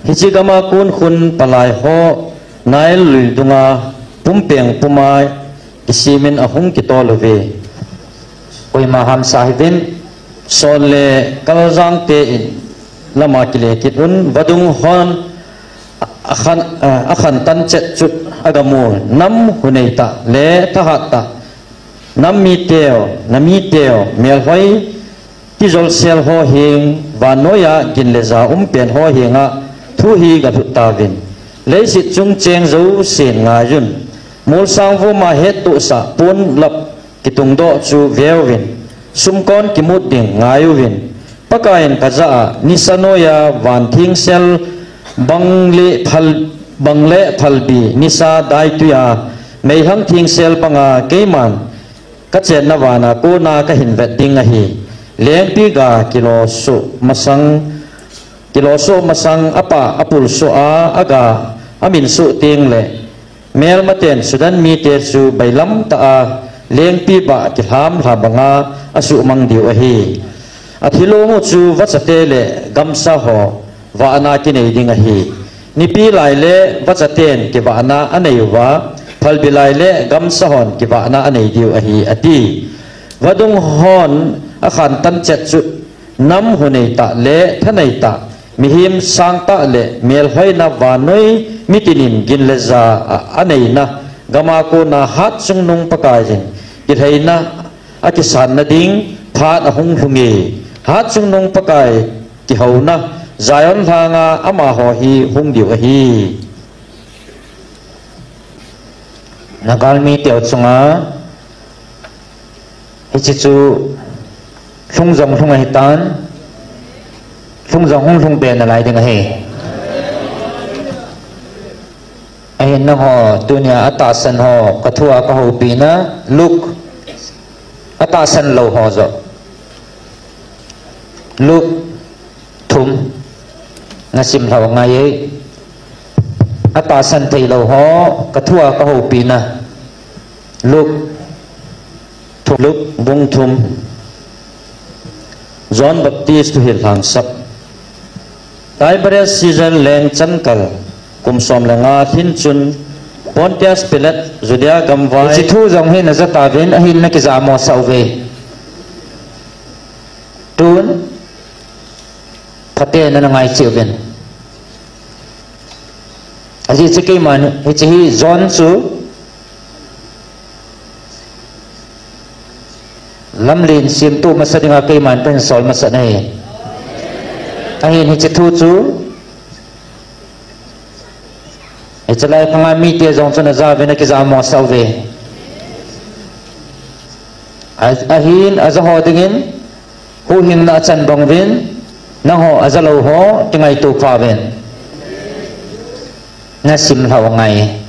Hiche gama kon khun palai ho Nile lui dunga pumpeng puma kisemin ahung kitol uve. Koima hamsah hih uvin. Sol le kaljang te in lama kile kit un, vadung hon akhan, akhan tan chet chut agamu, nam hunei tah le thahat tah, nam miteu, namiteu, melhoi tijolsel ho heng, vannoiya gin le ja um pen ho henga thu hi galhut tauvin. Leiset chung cheng jousen ngaiyun. Molsang voma hettohsah ponlap kitungdoh chu veuvin, sumkon kimut ding ngaiuvin. Pakaiyin kajah a nisa noiya van thengsel bang le phal, bang le phalbi nisa daitwi a meihang thengsel banga keiman kachenna vana kona kahin vet ding ahi. Lengpi ga kilosoh masang, kilosoh masang apa apulsoh a aga aminsoh tengle, melmaten Sudan mite chu bailam tah a lengpi bah kilham lha banga asuhmang diu ahi. Athilong u chu vachate le gamsa ho vahna kinei ding ahi. Nipi lai le vachaten kivahna anei uva, phalbi lai le gamsa hon kivahna anei diu ahi, ati. Vadung hon akhan tan chet chut nam hunei tah le thanei tah, mihem sang tah le melhoina vannoi mitinin gin le ja a, aneina gama kona Hatchungnung Pakaiyin kilheina akisanna ding phat ahung lhunge. Hatchungnung Pakai kihouna Zion lhanga amaho hi hung diu ahi. Nagalmi teu chunga hiche chu lhung jong lhung ahitan, lhung jong hung lhung be nalai ding ahi. Ahin nangho tunia atahsan ho, kathua kahoupina, Luke, atahsan lou ho joh. Luke thum, nasim lhau angaiye. Atahsan theilou ho, kathua kahoupina, Luke thum, Luke bung thum. John Baptist thuhil lhangsap. Tiberias Caesar leng chankal, kum som le nga lhin chun, Pontius Pilate, Judea gamvai. Hiche thu jong hi najah tauvin, ahin nakijah mosah uve. Tun, phaten nangai cheh uvin. Ajeh chu keiman, hiche hi John chu, lamlen semtoh masa dinga keiman kahin sol masat ahi. Ahin hiche thu chu, hiche lai khanga mite jong chun ajah uvin akijah mosah uve. A-, ahin ajah ho dingin, huhhingna achan bang uvin, nangho ajah lou ho, kingaito pha uvin. Nasim lhau angai.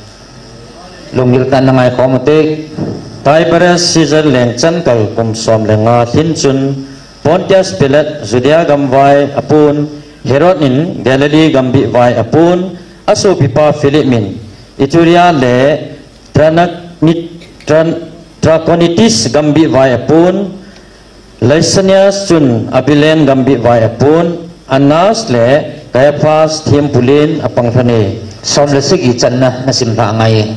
Lunggil tah in nangai khom ute. Tiberias Caesar leng chankal kum som le nga lhin chun, Pontius Pilate, Judea gamvai apun, Herod in Galilee gambih vai apun, asopipa Philip in Iturea le Tranaknit-, Tran-, Trachonitis gambih vai apun, Lysanias chun Abilene gambih vai apun, Annas le Caiaphas thempulen apang lhone. Som le sagi channa nasim lha angai.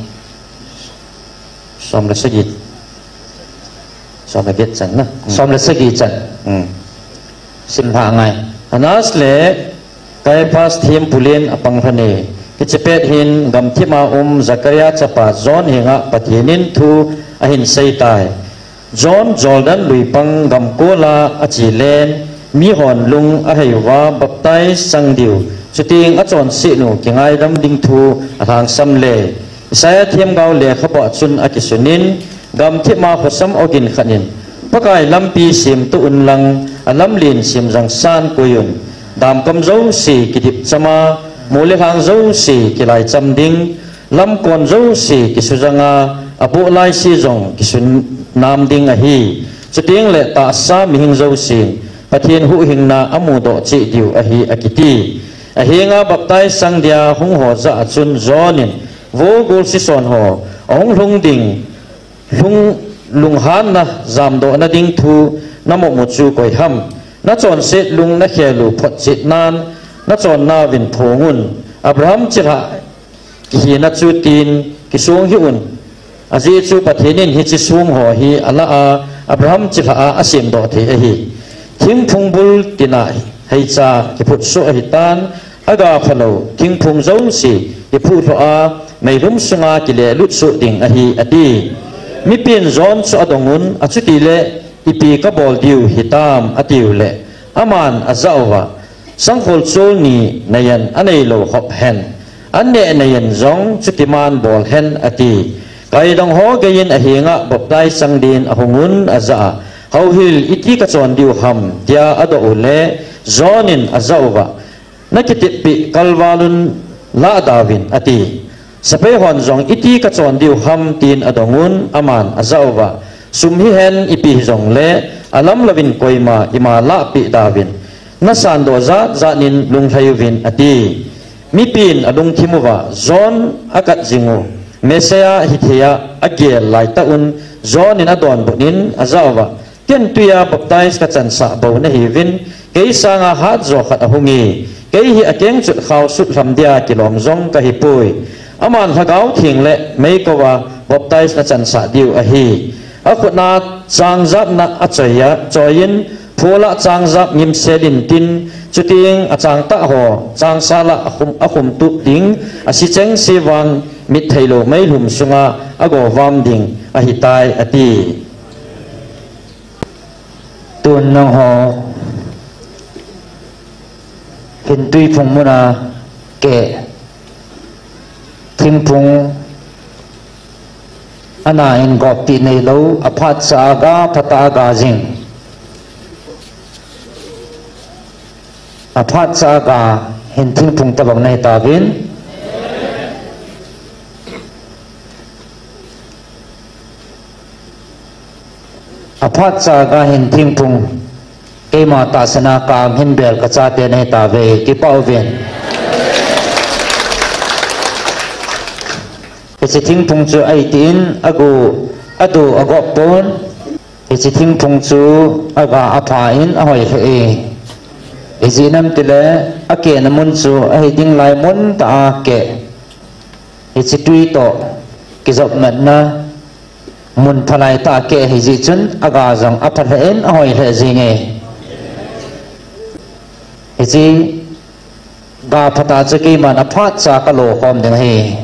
Som le sagi. Som le get channa. Hmm. Som le sagi chan. Hmm. Sim lha angai. Annas le Caiaphas thempulen apang lhone. Hiche pet hin gamthip a um Zakaria chapa John henga Pathen in thu ahin seitai. John Jordan lui pang gamkol a ache len, mihon lung ahei uva baptize chang diu, chuteng achonset nu kingaidam ding thu alhangsam le. Isaiah themgao lekhabu a chun akisun in, gamthip a khosam ogin khat in, Pakai lampi semtoh un lang, alamlen semjang san koi un. Damkam jouse kidip cham a, mol le lhang jouse kilai cham ding, lamkon jouse kisujang a, aboh laise jong kisunam ding ahi. Chuteng le tahsa mihing jousen Pathen huhhingna amudoh cheh diu ahi akiti. Ahenga baptize chang dia hung ho jah a chun John in, Vo golsi son ho, ahung lhung ding, lhung, lunghanna jamdohna ding thu namu mu chu koi ham? Nachonset lung nakhel u photchet nan, nachon nauvin phong un. Abraham chilhah kihina chu tin kisong hih un. Ajeh chu Pathen in hiche song ho hi alah a, Abraham chilhah a asemdoh thei ahi. Thingphung bul tin a heicha kiphutsoh ahitan, aga phalou thingphung jouse kiphuh lhoh a, meilhum sunga kilehlut soh ding ahi, ati. Mipin John chu adong un, achuti le ipi kabol diu hitam, atiu le, aman ajah uva, Sangkhol chol ni neiyan aneilou hop hen, an neh neiyan jong chutiman bol hen, ati. Kaidong ho geiyin ahenga baptize chang din ahung un, ajah a, Houhil, iti kachon diu ham? tia adoh u le, John in ajah uva, Nakiteppi kalval un lahdauvin, ati. Sepai hon jong, Iti kachon diu ham? tin adong un, aman ajah uva, Sum hihen ipi hijongle alamlouvin koima ima lahpeh dauvin, nasandoh jat jat in lunglhai uvin, ati. Mipin alungthim uva, John akat jing u Messiah hithei a agel laitah un, John in adonbut in ajah uva, Ken twi a baptize kachansah bou nahiuvin, kei sanga hatjo khat ahunge, kei hi akengchot khao sutlham dia kilom jong kahipoi. Aman Lhagao Theng le meikouva baptize nachansah diu ahi. Akhutna changjapna achoi a, choi in, Paul a chang jap ngimsel intin, chuteng achang tah ho, chang sal a akhum, akhum tup ding, asi chengse vang mit theilou meilhum sunga agovam ding ahitai, ati. Tun nangho hin tuiphung muna keh, thingphung ana in gop ti neilou, aphat cha a ga, phat a ga jing. Aphat cha a ga hin thingphung tabang nahi tauvin. Aphat cha a ga hin thingphung, keima tahsan a ka hin bel kachate nahi tauve, kipah uvin. Hiche thingphung chu ahi tin, agu, adu, agop pon. Hiche thingphung chu aga apha in ahoi lheh e. Ijeh inem itile, akehna mun chu ahi ding lai mun tah a keh. Hiche tui toh kijop natna mun phalai tah a keh ahi jeh chun aga jong apha lheh in ahoi lheh jenge. Hiche ga phat a chu keiman aphat cha kalo khom ding ahi.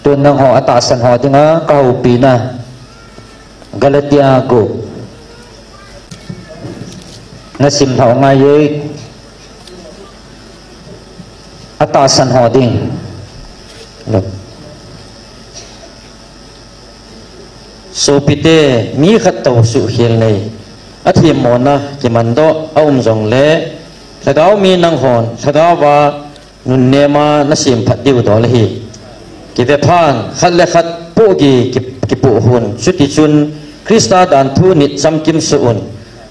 Tun nangho atahsan ho dinga kahoupina, Galatia gup. Nasim lhau ngai e. Atahsan ho ding. Sopite, mi khat toh suhkhel nei, athemmona kimandoh aum jongle, lhagao mi nanghon lhagao a nunnema nasem phat diu dol ahi. Kivephan, khat le khat pohgih ki, kipoh un. Chutichun Christa danthu nit chamkim soh un.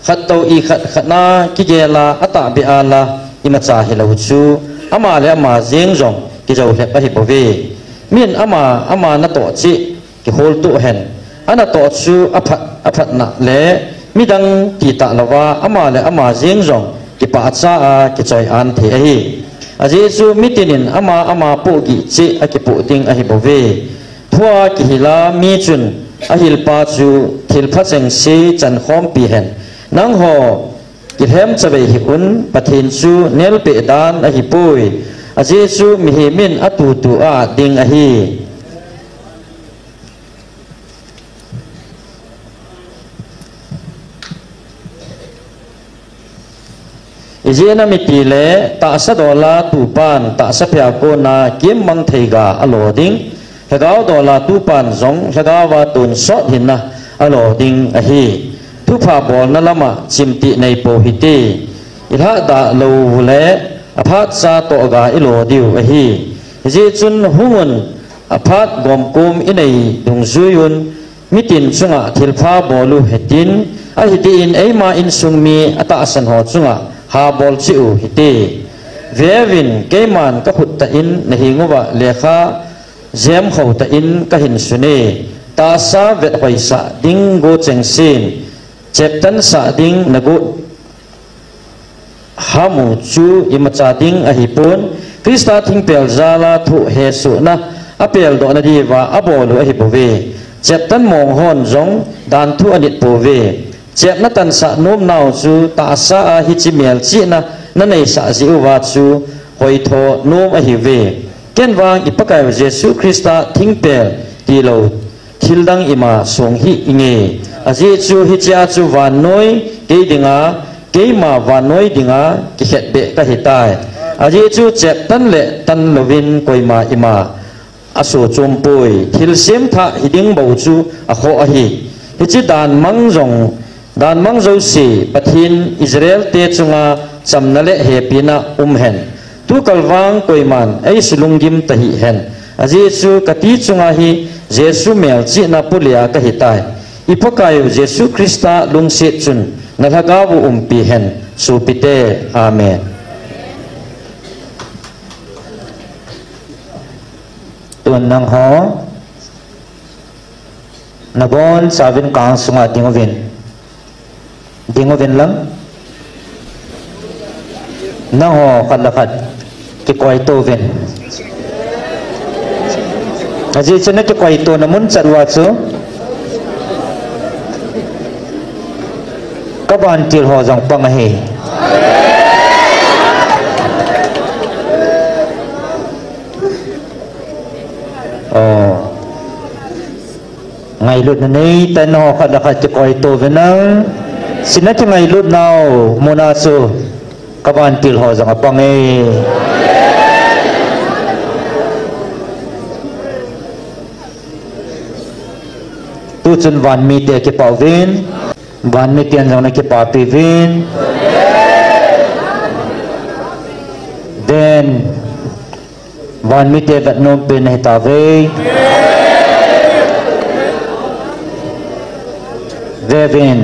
Khat toh ikhat khatna kigel a, atahbeh a la imacha hilou chu, ama le ama jeng jong kijou lhep ahi bouve. Min ama, ama natoh cheh kihol toh hen. Anatoh chu aphat, aphatna le midang ti talouva, ama le ama jeng jong kipahcha a kichoi-an thei ahi. Ajeh chu mitin in ama, ama pohgih cheh akipoh ding ahi bouve. Thua kihil a mi chun ahilpa chu thilpha chengse chankhompi hen. Nangho kilhem chavei hih un, Pathen chu nelpeh dan ahipoi. Ajeh chu mihem in atutu a-at ding ahi. Ijeh inem itile, tahsa dol a tupan tahsa pia kona kimmang theiga alo ding. Lhagao dol a tupan jong lhagao a tonsot hinna alo ding ahi. Thupha bolna lama chimtih neipou hite. Ilhahdah lou ule aphat cha toh ga ilo diu ahi. Hijeh chun hungun aphat gomkom inei dungjui un. Mitin chunga thilpha bol u hitin, ahitin eima insung mi atahsan ho chunga habol cheh u hite. Veuvin, keiman kakhut tah in naheng uva lekha jemkhou tah in kahin sune. Tahsa vethoisah ding go chengsen, cheptansah ding nagot hamu chu imacha ding ahipon, Christa thingpel jal a thoh hesohna apeldohna diuva abol u ahibouve. Cheptan mong hon jong danthu anit pouve. Chepna tansah nomnau chu tahsa a hiche melchihna naneisah jeh uva chu hoitho nom ahiuve. Ken vang i Pakaiu Jesu Christa thingpel tilou thildang ima song hih inge. Ajeh chu hichea chu vannoi kei dinga, keima vannoi dinga kikhetbeh kahitai. Ajeh chu cheptan le tan louvin koima ima asoh chompoi. Thilsemtha hiding bou chu akhoh ahi. Hiche dan mang jong, dan mang jouse Pathen Israel te chunga chamna le hepina umhen. Tukal vang koiman eisei lunggim tahih hen. Ajeh chu kati chunga hi Jesu melchihna polia kahitai. I Pakaiu Jesu Christa lungset chun nalhagao u umpi hen. Sopite, amen. Tun nangho nabonchauvin kang sunga dinguvin. Dinguvin lang. Nangho khat le khat kikoitouvin. Ajeh chu nakikoitona mun chat uva chu Ka vantil ho jong pang ahi. Oh. Ngailutna neitah in ho khat le khat kikoi to uvin lang. Hiche na kingailut nau muna chu ka vantil ho jong apang e. Tuchun van mite kipah uvin. Van miten jong na kipapi uvin. Then, van mite vetnom pen ahi tauve. Vevin.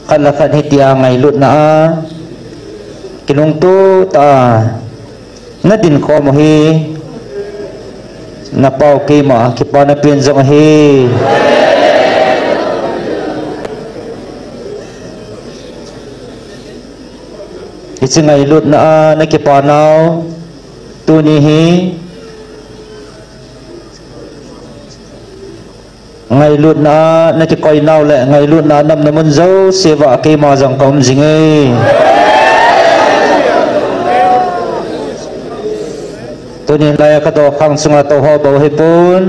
Khat le khat hitia ngailutna a kilungto tah a na dinkhom u hi na pau keima kipana pen jong ahi. Hiche ngailutna a na kipa nau tuni hi ngailutna a na kikoi nau le ngailutna a na umna mun jouse uva keima jong ka um jing e. Tuni lai a ka dokhang chunga tou ho bou hipon.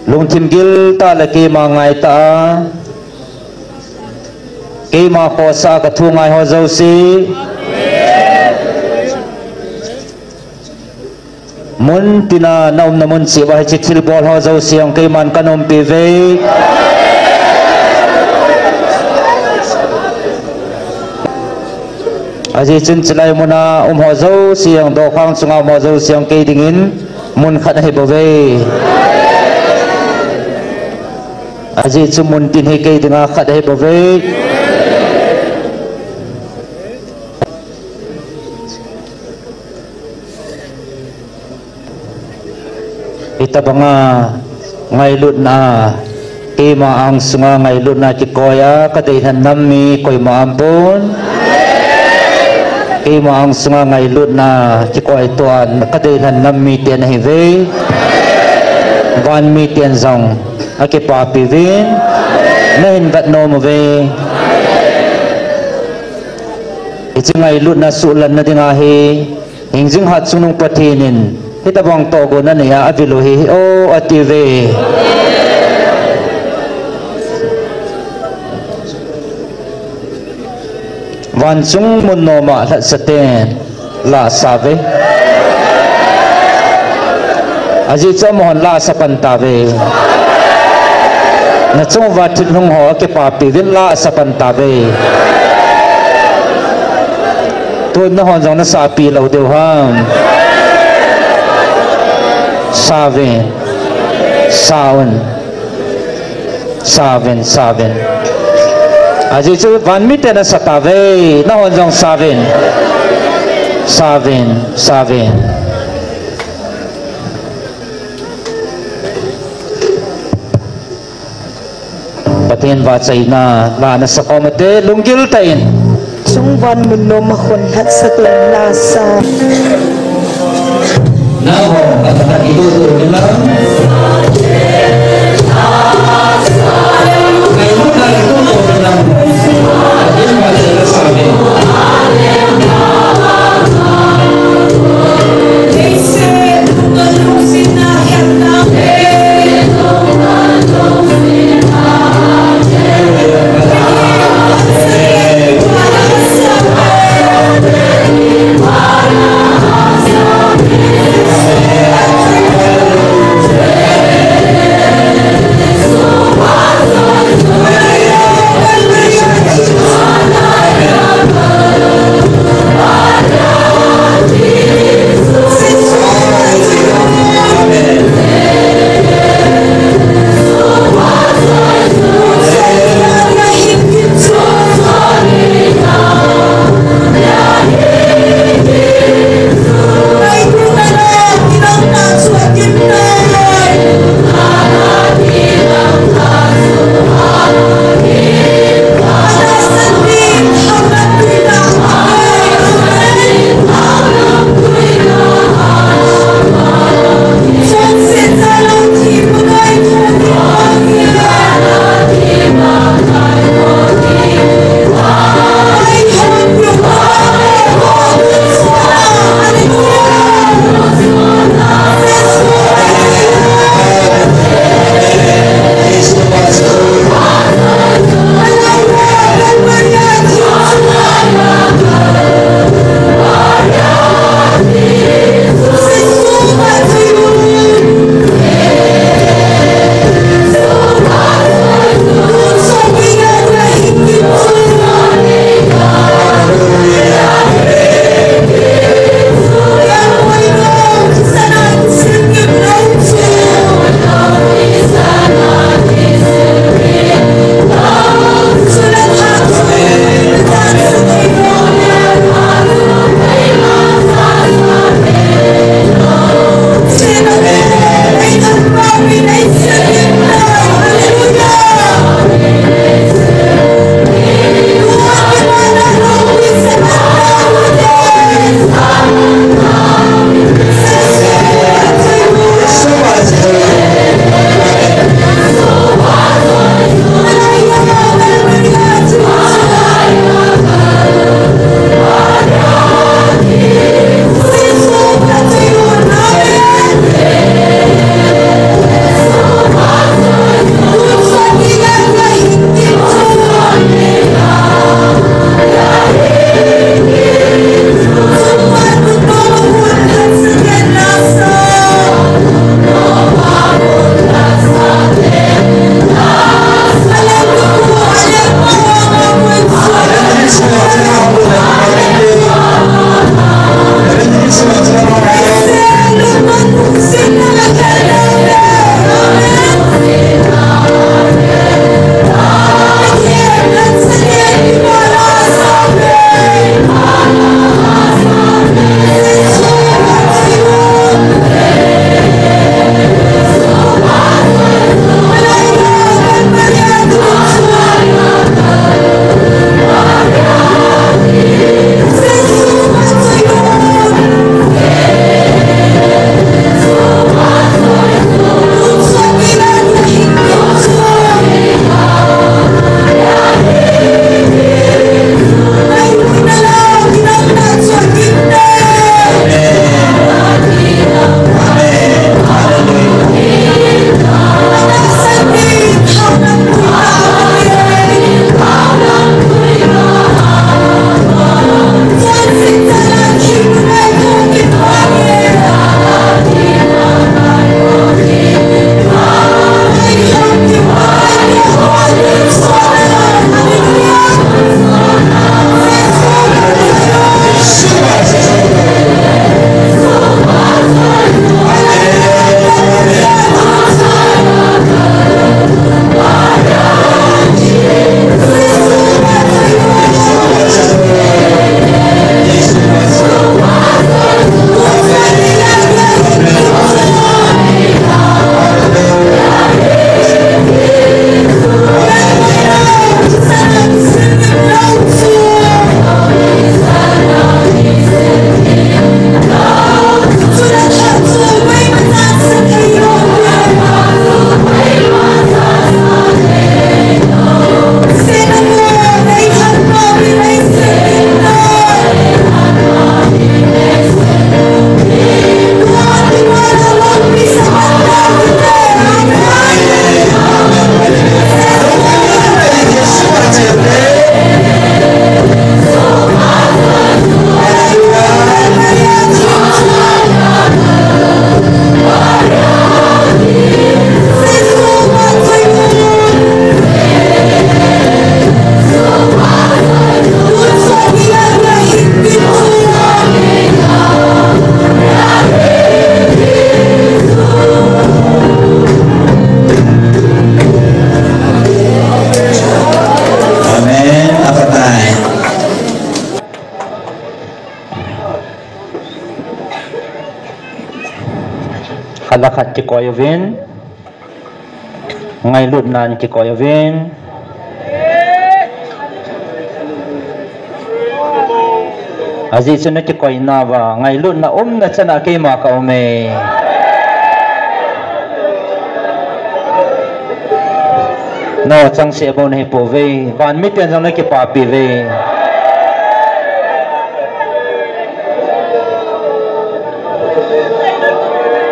Lungthim gil tah le keima ngai tah a keima khosa ka thu ngai ho jouse. Mun tina na umna mun cheh uva hiche thilbol ho jouse jong keiman ka umpi uve. Ajeh chun chulai muna um ho jouse jong, dokhang chunga um ho jouse jong kei dingin mun khat ahi bouve. Ajeh chu mun tin hi kei dinga khat ahi bouve. Hitobanga ngailutna, keima angsunga ngailutna kikoi a ka deilhen nam mi koima aumpon. Keima angsunga ngailutna kikoi toh a ka deilhen nam miten ahiuve. Van miten jong akipapi uvin, nahin vetnom uve. Hiche ngailutna suhlanna dinga hi, hingjing hat chungnung Pathen in hitobang tohgon anei a avil u hi, o, atiuve. Vanchung mun noma lhatsah ten lahsa uve. Ajeh chu amahon lahsa pan tauve. Nachung uva thinglhung ho akipapi uvin lahsa pan tauve. Tun nahon jong nasahpi lou diu ham. Sa uvin. Sa un. Sa uvin, sa uvin. Ajeh chu van miten asa tauve, nahon jong sa uvin. Sa uvin, sa uvin. Pathen vahchoina la nasa khom ute, lunggil tah in. Chungvan mun noma khon lhatsah ten lahsa. Lakhat kikoi uvin. Ngailutnan kikoi uvin. Ajeh chu nakikoina uva ngailutna umna chana keima kaum e. Nachangseh bou nahipouve, van miten jong nakipapi uve.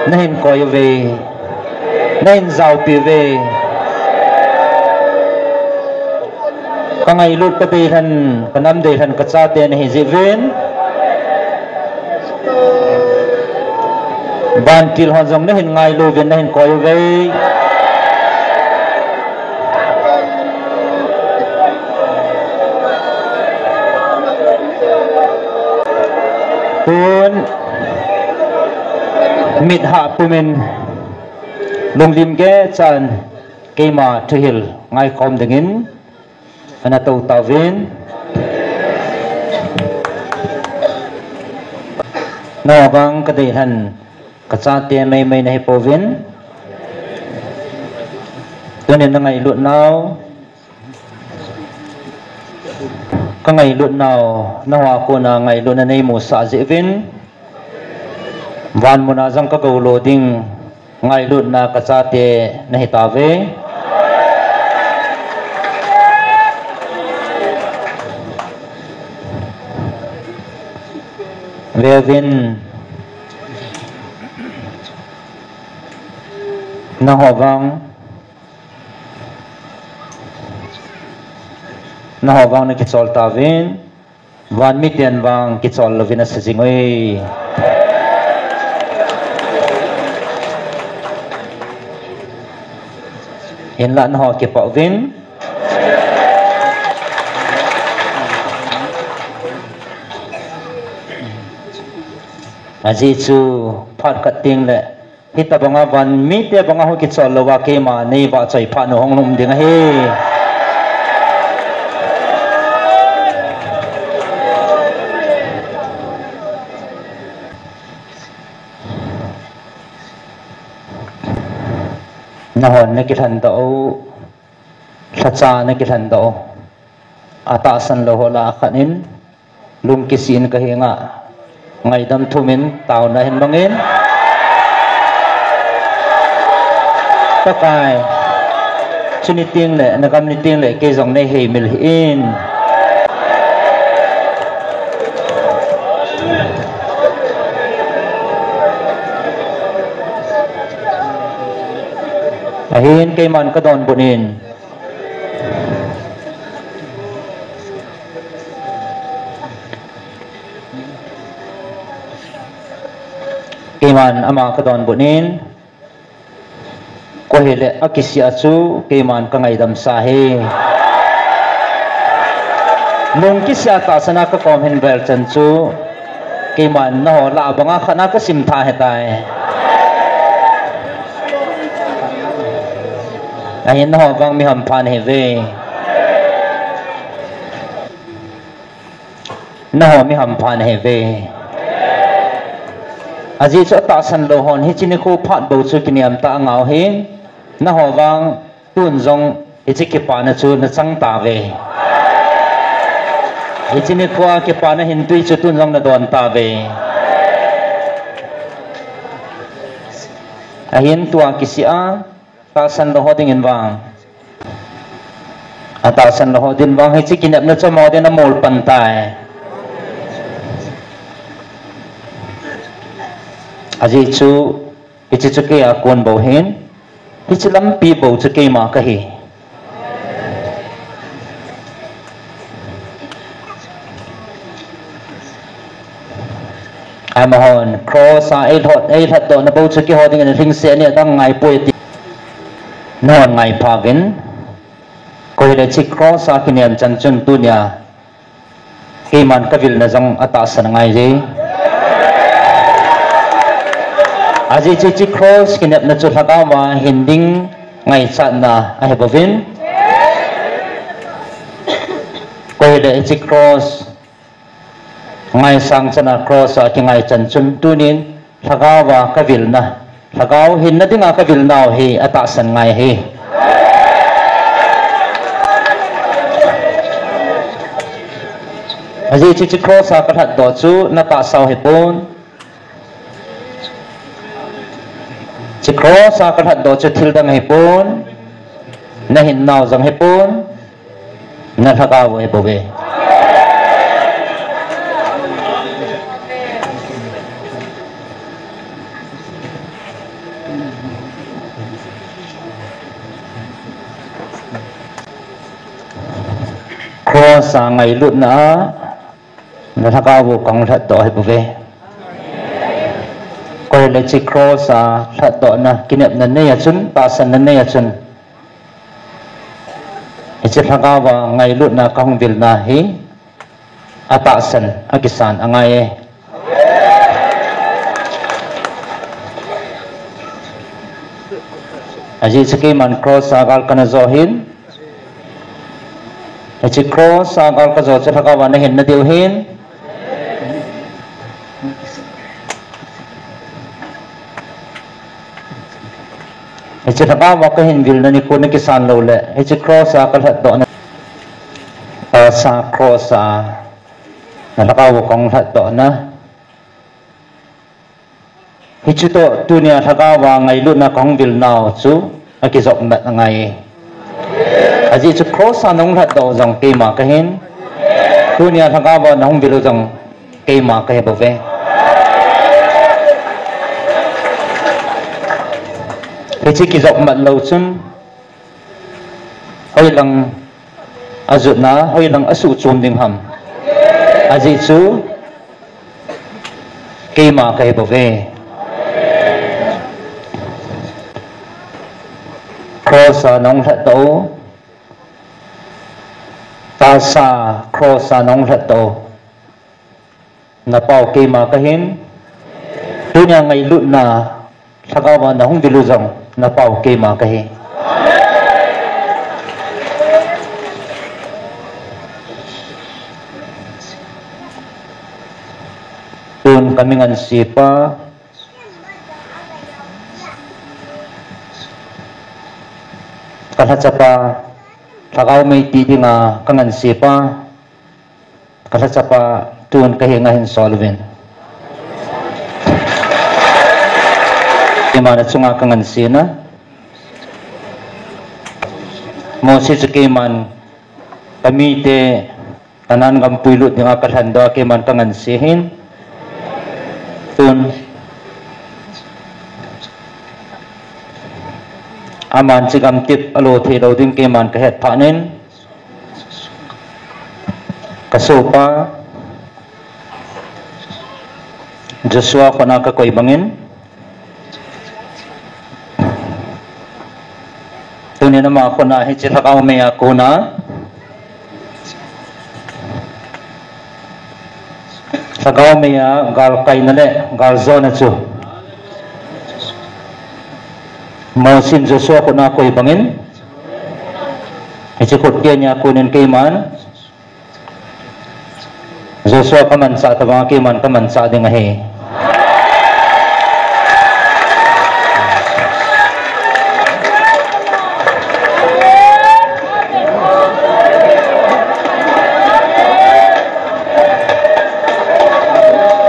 Nahin koi uve, nahin jaopi uve. Kangailut, kadeilhen, kanam deilhen kachate nahi jeh uvin. Vantil hon jong nahin ngailu uvin, nahin koi uve. Tun, mit hah pumin, lunglim geh chan, keima thuhil ngaikhom dingin, ana tou tauvin. Naho vang kadeilhen, kachate meimei nahipouvin. Tunin nangailutnau, kangailutnau, nahoa kona ngailutna neimusah jeh uvin. Van muna jong kagoulou ding, ngailutna kachate nahitauve. Veuvin, naho vang, naho vang nakichol tauvin. Van miten vang kichol louvin asa jing uve. Hinlah naho kipah uvin. Ajeh chu phat khat tengle, hitobanga van mite banga hung kichol louva keima neivahchoi phat u hung um ding ahi. Nahon nakilhen doh u, lhacha nakilhen doh u, atahsan lou ho lah a khat in, lungkisih in kahenga, ngaidam thumin taona hin mangin. Pakai, chuni tengle, nagam ni tengle, kei jong neihei mil hih in. Ahin keiman kadonbut in. Keiman ama kadonbut in. Koi hile akisih a chu keiman kangaidam sa hi. Lungkisih a tahsan a kakom hin vel chan chu, keiman naho lah banga khat na kasim tha ahitai. Ahin naho vang mi hampha nahiuve. Naho mi hampha nahiuve. Ajeh chu atahsan lou hon hiche nikho phat bou chu kiniamtah a ngah u ahin, naho vang tun jong hiche kipana chu nachang tauve. Hiche nikho a kipana hintui chu tun jong nadon tauve. Ahin tua kisih a tahsan lou ho dingin vang, atahsan lou ho din vang hiche kinepna chu amaho din amol pan tai. Ajeh chu, hiche chu keia kon bou ahin, hiche lampi bou chu keima kahi. Amahon cross a eilhot, eilhatdohna bou chu keiho dingin alhingset ahi, adang ngaipoi ati. Nahon ngaipha uvin. Koi hile hiche cross a kinem chan chun tunia keiman kavilna jong atahsan angaije. Ajeh chu hiche cross kinepna chu lhagaova hin ding ngaichatna ahibouvin. Koi hile hiche cross ngaisang chana cross a kingai chan chun tunin lhagaova kavilna Lhagao hinna dinga kavilnau hi atahsan ngai ahi. Ajeh chu hiche cross a kalhatdoh chu natahsau hipon. Hiche cross a kalhatdoh chu thildang hipon. Nahinnau jong hipon. Nalhagao ahibouve. Cross a ngailutna a nalhagao u kahung lhatdoh ahibouve. Koile hiche cross a lhatdohna kinepna nei a chun, tahsanna nei a chun, hiche lhagao a ngailutna kahung vilna hi atahsan, akisan angai e. Ajeh chu keiman cross a gal kana jo hin, hiche cross a gal kajo chu lhagao a nahinna diu hin, hiche lhagao a kahin vilna nikho nakisan loule hiche cross a kalhatdohna, cross a, cross a nalhagao u kahung lhatdohna, hiche toh tunia lhagao a ngailutna kahung vilnau chu akijopmat angai e. Ajeh chu cross a nahung lhatdoh u jong keima kahin, tunia lhagao a nahung vil u jong keima kahibouve. Hiche kijopmat lou chun hoilang ajotna, hoilang asuhchom ding ham? Ajeh chu keima kahibouve. Cross a nahung lhatdoh u, tahsa, cross a nahung lhatdoh u, napao keima kahin. Tunia ngailutna lhagao a nahung vil u jong napao keima kahi. Tun kami ngansepa, kalhachapa, lhagao mei ti dinga kangansepa, kalhachapa tun kahenga hinsol uvin. Keima nachunga kangansena, Mosi chu keiman kamite Canaan gam puilut dinga kalhendoh a keiman kanganse ahin. Tun aman hiche gamtep alo theilou ding keiman kahet phatnin, kasopa Joshua khutna kakoi bangin, tunin ama khutna hiche lhagao mei a kona, lhagao mei a galkaina le galjona chu Mosin Joshua khutna koi bangin, hiche khut teni a konin keiman Joshua kamanchah tobanga keiman kamanchah ding ahi.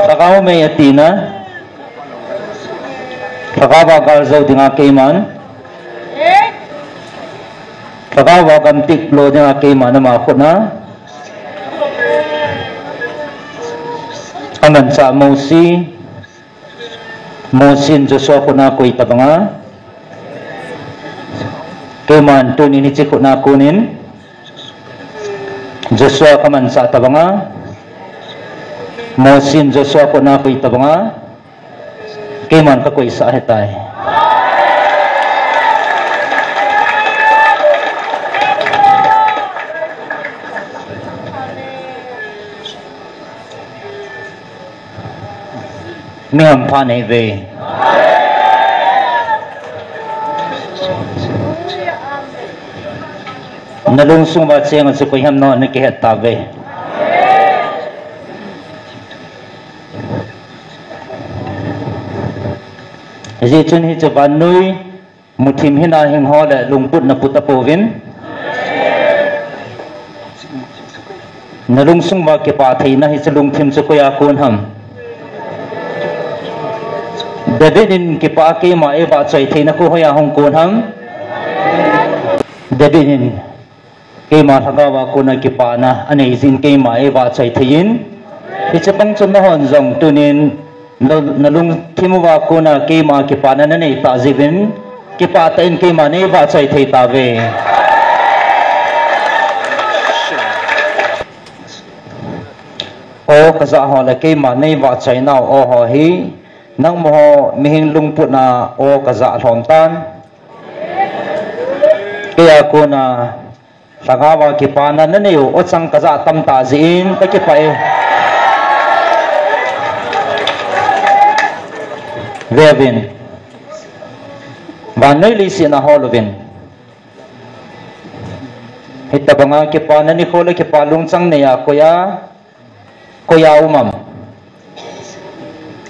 Lhagao mei atina, lhagao a galjou dinga keiman, lhagao a gamtep lo dinga keiman ama khutna kamanchah Mosi, Mosin Joshua khutna koi tobanga, keiman tunin hiche khutna konin Joshua kamanchah tobanga, Mosin Joshua khutna koi tobanga, keiman kakoisah ahitai. Mi hampha nahiuve. Nalungsunguva cheng chu koi ham nangho nakihet tauve. Hijeh chun hiche vannoi muthim hina hing ho le lungput na put apouvin. Na lungsung uva kipah theina hiche lungthim chu koi a kon ham? David in kipah a keima eivahchoi theina khu hoiya hung kon ham? David in keima lhagao a kona kipana anei jin keima eivahchoi thei in. Hiche bang chun nahon jong tunin na, na lungthim uva kona keima kipana nanei tah jeh uvin, kipah tah in keima neivahchoi thei tauve. O kajah ho le keima neivahchoi nau o ho hi, nangma ho mihem lungput a o kajah lhom tan. Kei a kona lhagao a kipana nanei u, o chang kajah tam tah jeh in kakipah e. Veuvin. Vannoi leiset na hol uvin. Hitobanga kipana nikho le kipa lungchang neiya koi a, koi a um am?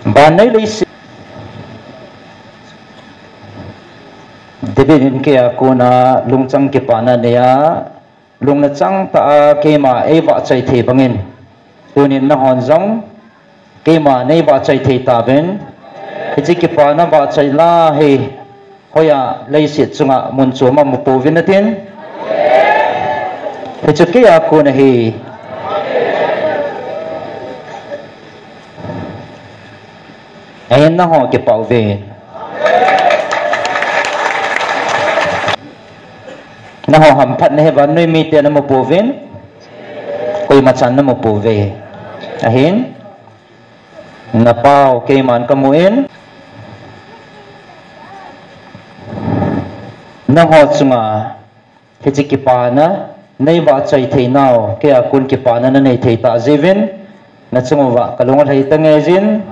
Vannoi leiset. David in kei a kona lungchang kipana neiya, lungna chang tah a keima eivahchoi thei bangin, tunin nahon jong keima neivahchoi thei tauvin. Hiche kipana vahchoi la hi hoiya leiset chunga mun chom a mu pouvin natin. Hichu kei a kon ahi. Ahin nangho kipah uve. Nangho hamphatna hi vannoi miten amu pouvin, koimachan amu pouve. Ahin, napao keiman kamun, nangho chunga hiche kipana neivahchoi theinau, kei a kon kipana nanei thei tah jeh uvin, nachung uva kalung alhai tange jin.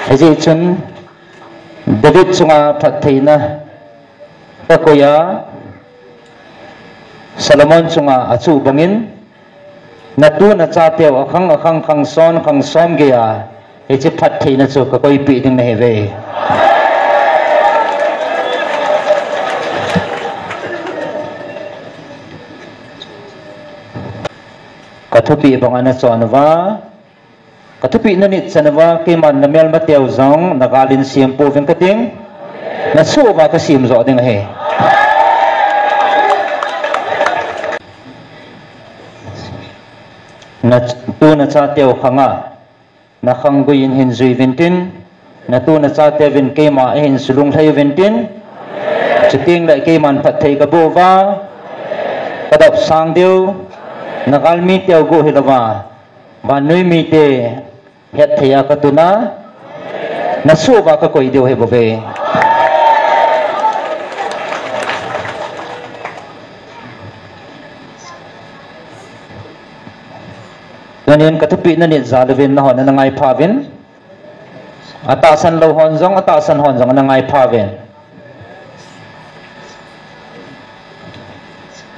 Hijeh chun David chunga phattheina kakoi a, Solomon chunga achuh bangin, natu nachateu akhang akhang, khang som khang som geiya hiche phattheina chu kakoipeh ding nahiuve. Kathupeh banga nachon uva, kathupeh nanit chan uva, keiman namelmateu jong nagalin sem pouving kating, nasoh uva kasem joh ding ahi. Natu nachateu khanga nakhanggui in hin jui uvin tin, natu nachateuvin keima ahin sulunglhai uvin tin, chuteng le keiman phatthei kaboh uva, kadopsang diu, nagalmiteu aguh hilouva, vannoi mite hetthei a katuna, nasoh uva kakoi diu ahibouve. Tunin kathupeh nanit jal uvin nahon ana ngaipha uvin. Atahsan lou hon jong, atahsan hon jong ana ngaipha uvin.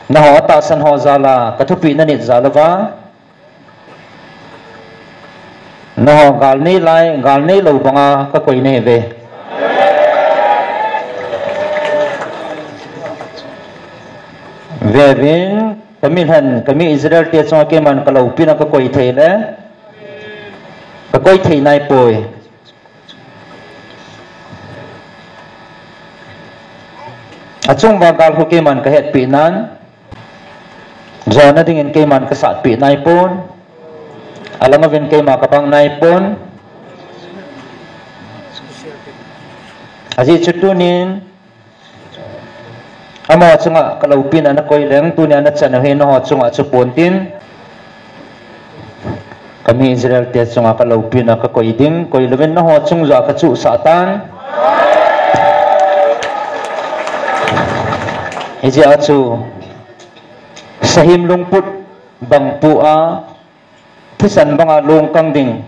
Nangho atahsan ho jal a kathupeh nanit jal uva, nangho gal neilai, gal neilou banga kakoi nahiuve. Veuvin, kami lhen, kami Israel te chunga keiman kaloupina kakoi thei le, kakoi thei naipoi. Achung uva gal khu keiman kahetpeh nan, jona dingin keiman kasatpeh naipon, alang uvin keima kabang naipon. Ajeh chu tunin, amaho chunga kaloupina nakoi leng, tunia nachan u hi nangho chunga chu pontin. Kami Israel te chunga kaloupina kakoi ding, koi louvin nangho chung joh a kachuhsah tan. Hijeh a chu, sahim lungput bangpu a, thisan banga lungkang ding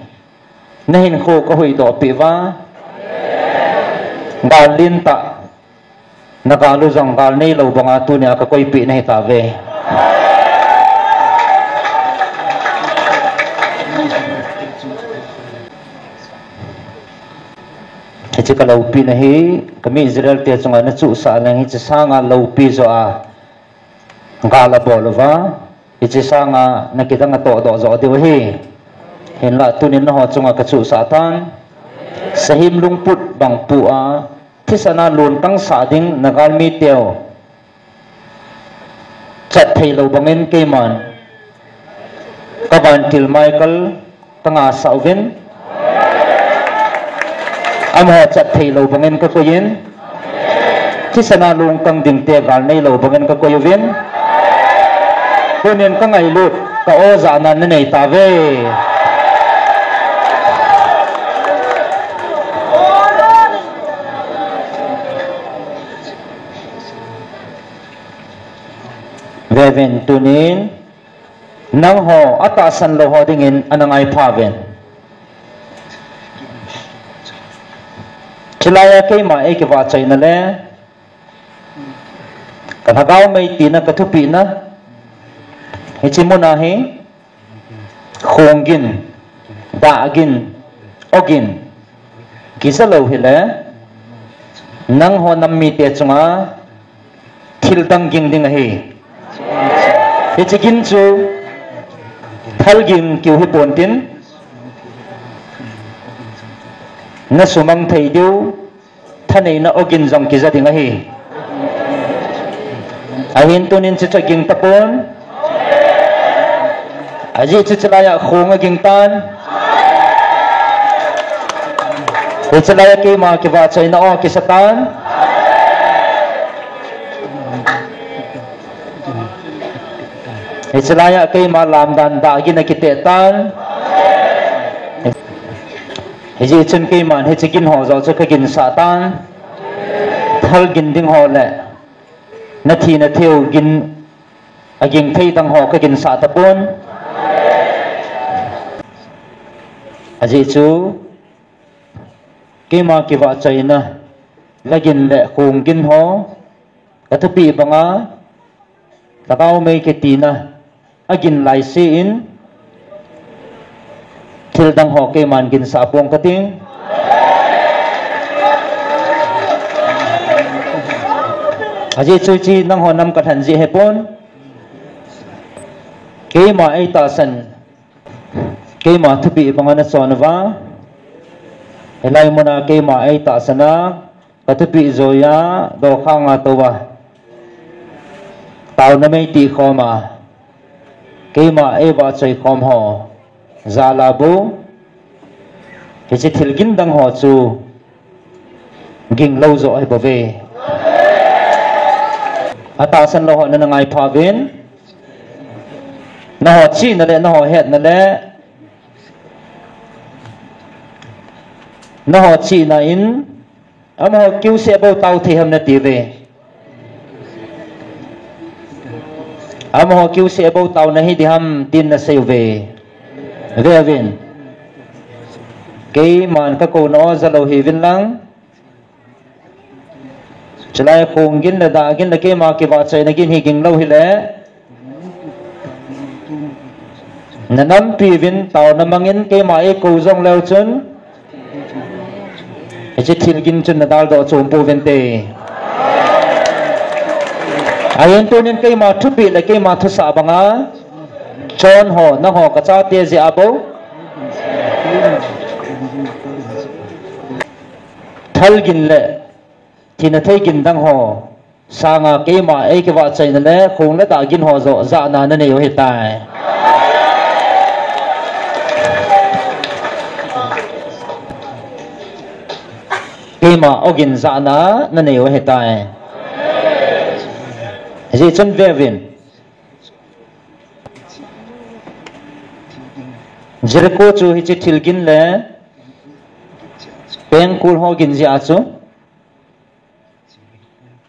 nahinkho kahuhdoh peh uva, gal lentah, nagal u jong gal neilou banga tunia kakoipeh nahitauve. Hiche ka loupina hi, ka mi Israel te chunga na chuhsah leng hiche sanga loupi joh a gal abol uva, hiche sanga na kidang atoh doh joh diu ahi. Hinlah tunin nangho chunga ka chuhsah tan. Sahim lungput bang pu a, thisan a lungtang sah ding na galmi teu chat thei lou bangin keiman ka vantil Michael ka ngasah uvin, amaho chat thei lou bangin ka koi in, thisan a lungtang ding te gal nei lou bangin ka koi uvin, tunin ka ngailut ka o jahna na nei tauve. Veuvin tunin, nangho atahsan lou ho dingin ana ngai pha uvin. Chulai a keima eikivahchoina le ka lhagao mei tina ka thupina, hiche muna hi khonggin, dahgin, ogin kija lou hile, nangho nam mite chunga thil dang ging ding ahi. Hiche gin chu thalgin kiu hi pontin, na sumang thei diu thaneina ogin jong kija ding ahi. Ahin tunin chuche ging tapon. Ajeh chu chulai a khong aging tan. Hiche lai a keima kivahchoina o kisa tan. Hiche lai a keima lamdan dahgin akiteh tan. Hijeh chun keiman hiche gin ho joh chu ka ginsah tan. Thal gin ding ho le na thi na theu gin aging thei dang ho ka ginsah tapon. Ajeh chu keima kivahchoina, lhagin le khonggin ho ka thupeh banga lhagao mei kitina agin laise in, thil dang ho keiman ginsah pong kating. Ajeh chu hiche nangho nam kalhen jeh ahipon. Keima eitahsan, keima thupeh banga na chon uva, hilai muna keima eitahsan a ka thupeh joi a dokhang a tou a taona mei ti khom a, keima eivahchoi khom ho jal a bou hiche thil gin dang ho chu ging lou joh ahibouve. Atahsan lou ho nana ngai pha uvin. Nangho chihna le nangho hetna le nangho chihna in amaho kiuseh bou tao thei ham nati uve. Amaho kiuseh bou tao nahi ding ham tin nasei uve. Veuvin. Keiman ka kouna o ja lou hiuvin lang. Chulai khonggin le dahgin le keima kivahchoina gin hi ging lou hile, na nampi uvin taona mangin keima eikou jong leu chun, hiche thil gin chun na daldoh chom pouvinte. Ahin tunin keima thupeh le keima thusah banga chon ho nangho ka chate jeh a bou thal gin le thina thei gin dang ho sanga keima eikivahchoina le khong le dah gin ho joh jahna nanei u ahitai. Keima ogin jahna nanei u ahitai. Hijeh chun veuvin. Jericho chu hiche thil gin le pengkul ho gin jeh a chu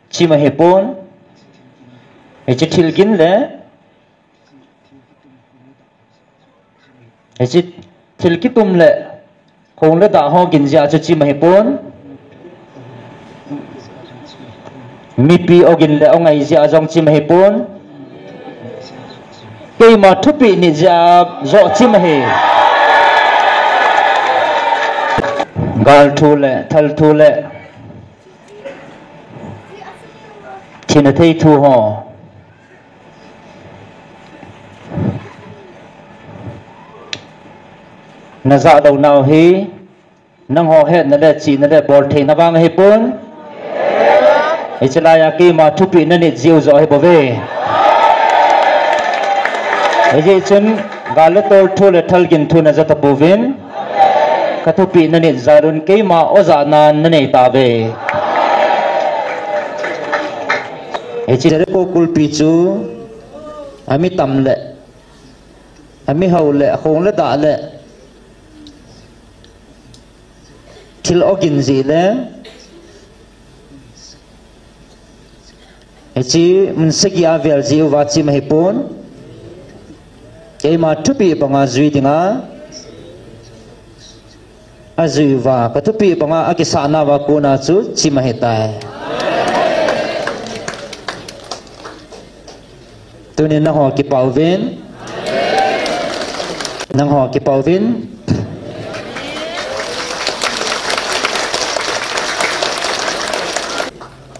chim ahipon. Hiche thil gin le, hiche thil kitum le khong le dah ho gin jeh a chu chim ahipon. Mipi ogin le ongai jeh a jong chim ahipon. Keima thupeh nit jeh a joh chim ahi. Gal thu le, thal thu le, thina thei thu ho na jah lou nau hi, nangho hetna le chihna le boltheina vang ahipon. Hiche laiya keima thupeh na nit jiu joh ahi bouve. Hijeh chun gal le tol thu le thal gin thu na ja tapouvin, ka thupeh na nit jal un keima o jahna na nei tauve. Hiche Jericho kulpi chu ami tam le, ami hao le, ahong le dah le, thil o gin jeh le, hiche mun sagi a vel jeh uva chim ahipon. Keima thupeh banga jui dinga ajui uva, ka thupeh banga akisah nauva kona chu chim ahitai. Tunin nangho kipah uvin. Nangho kipah uvin.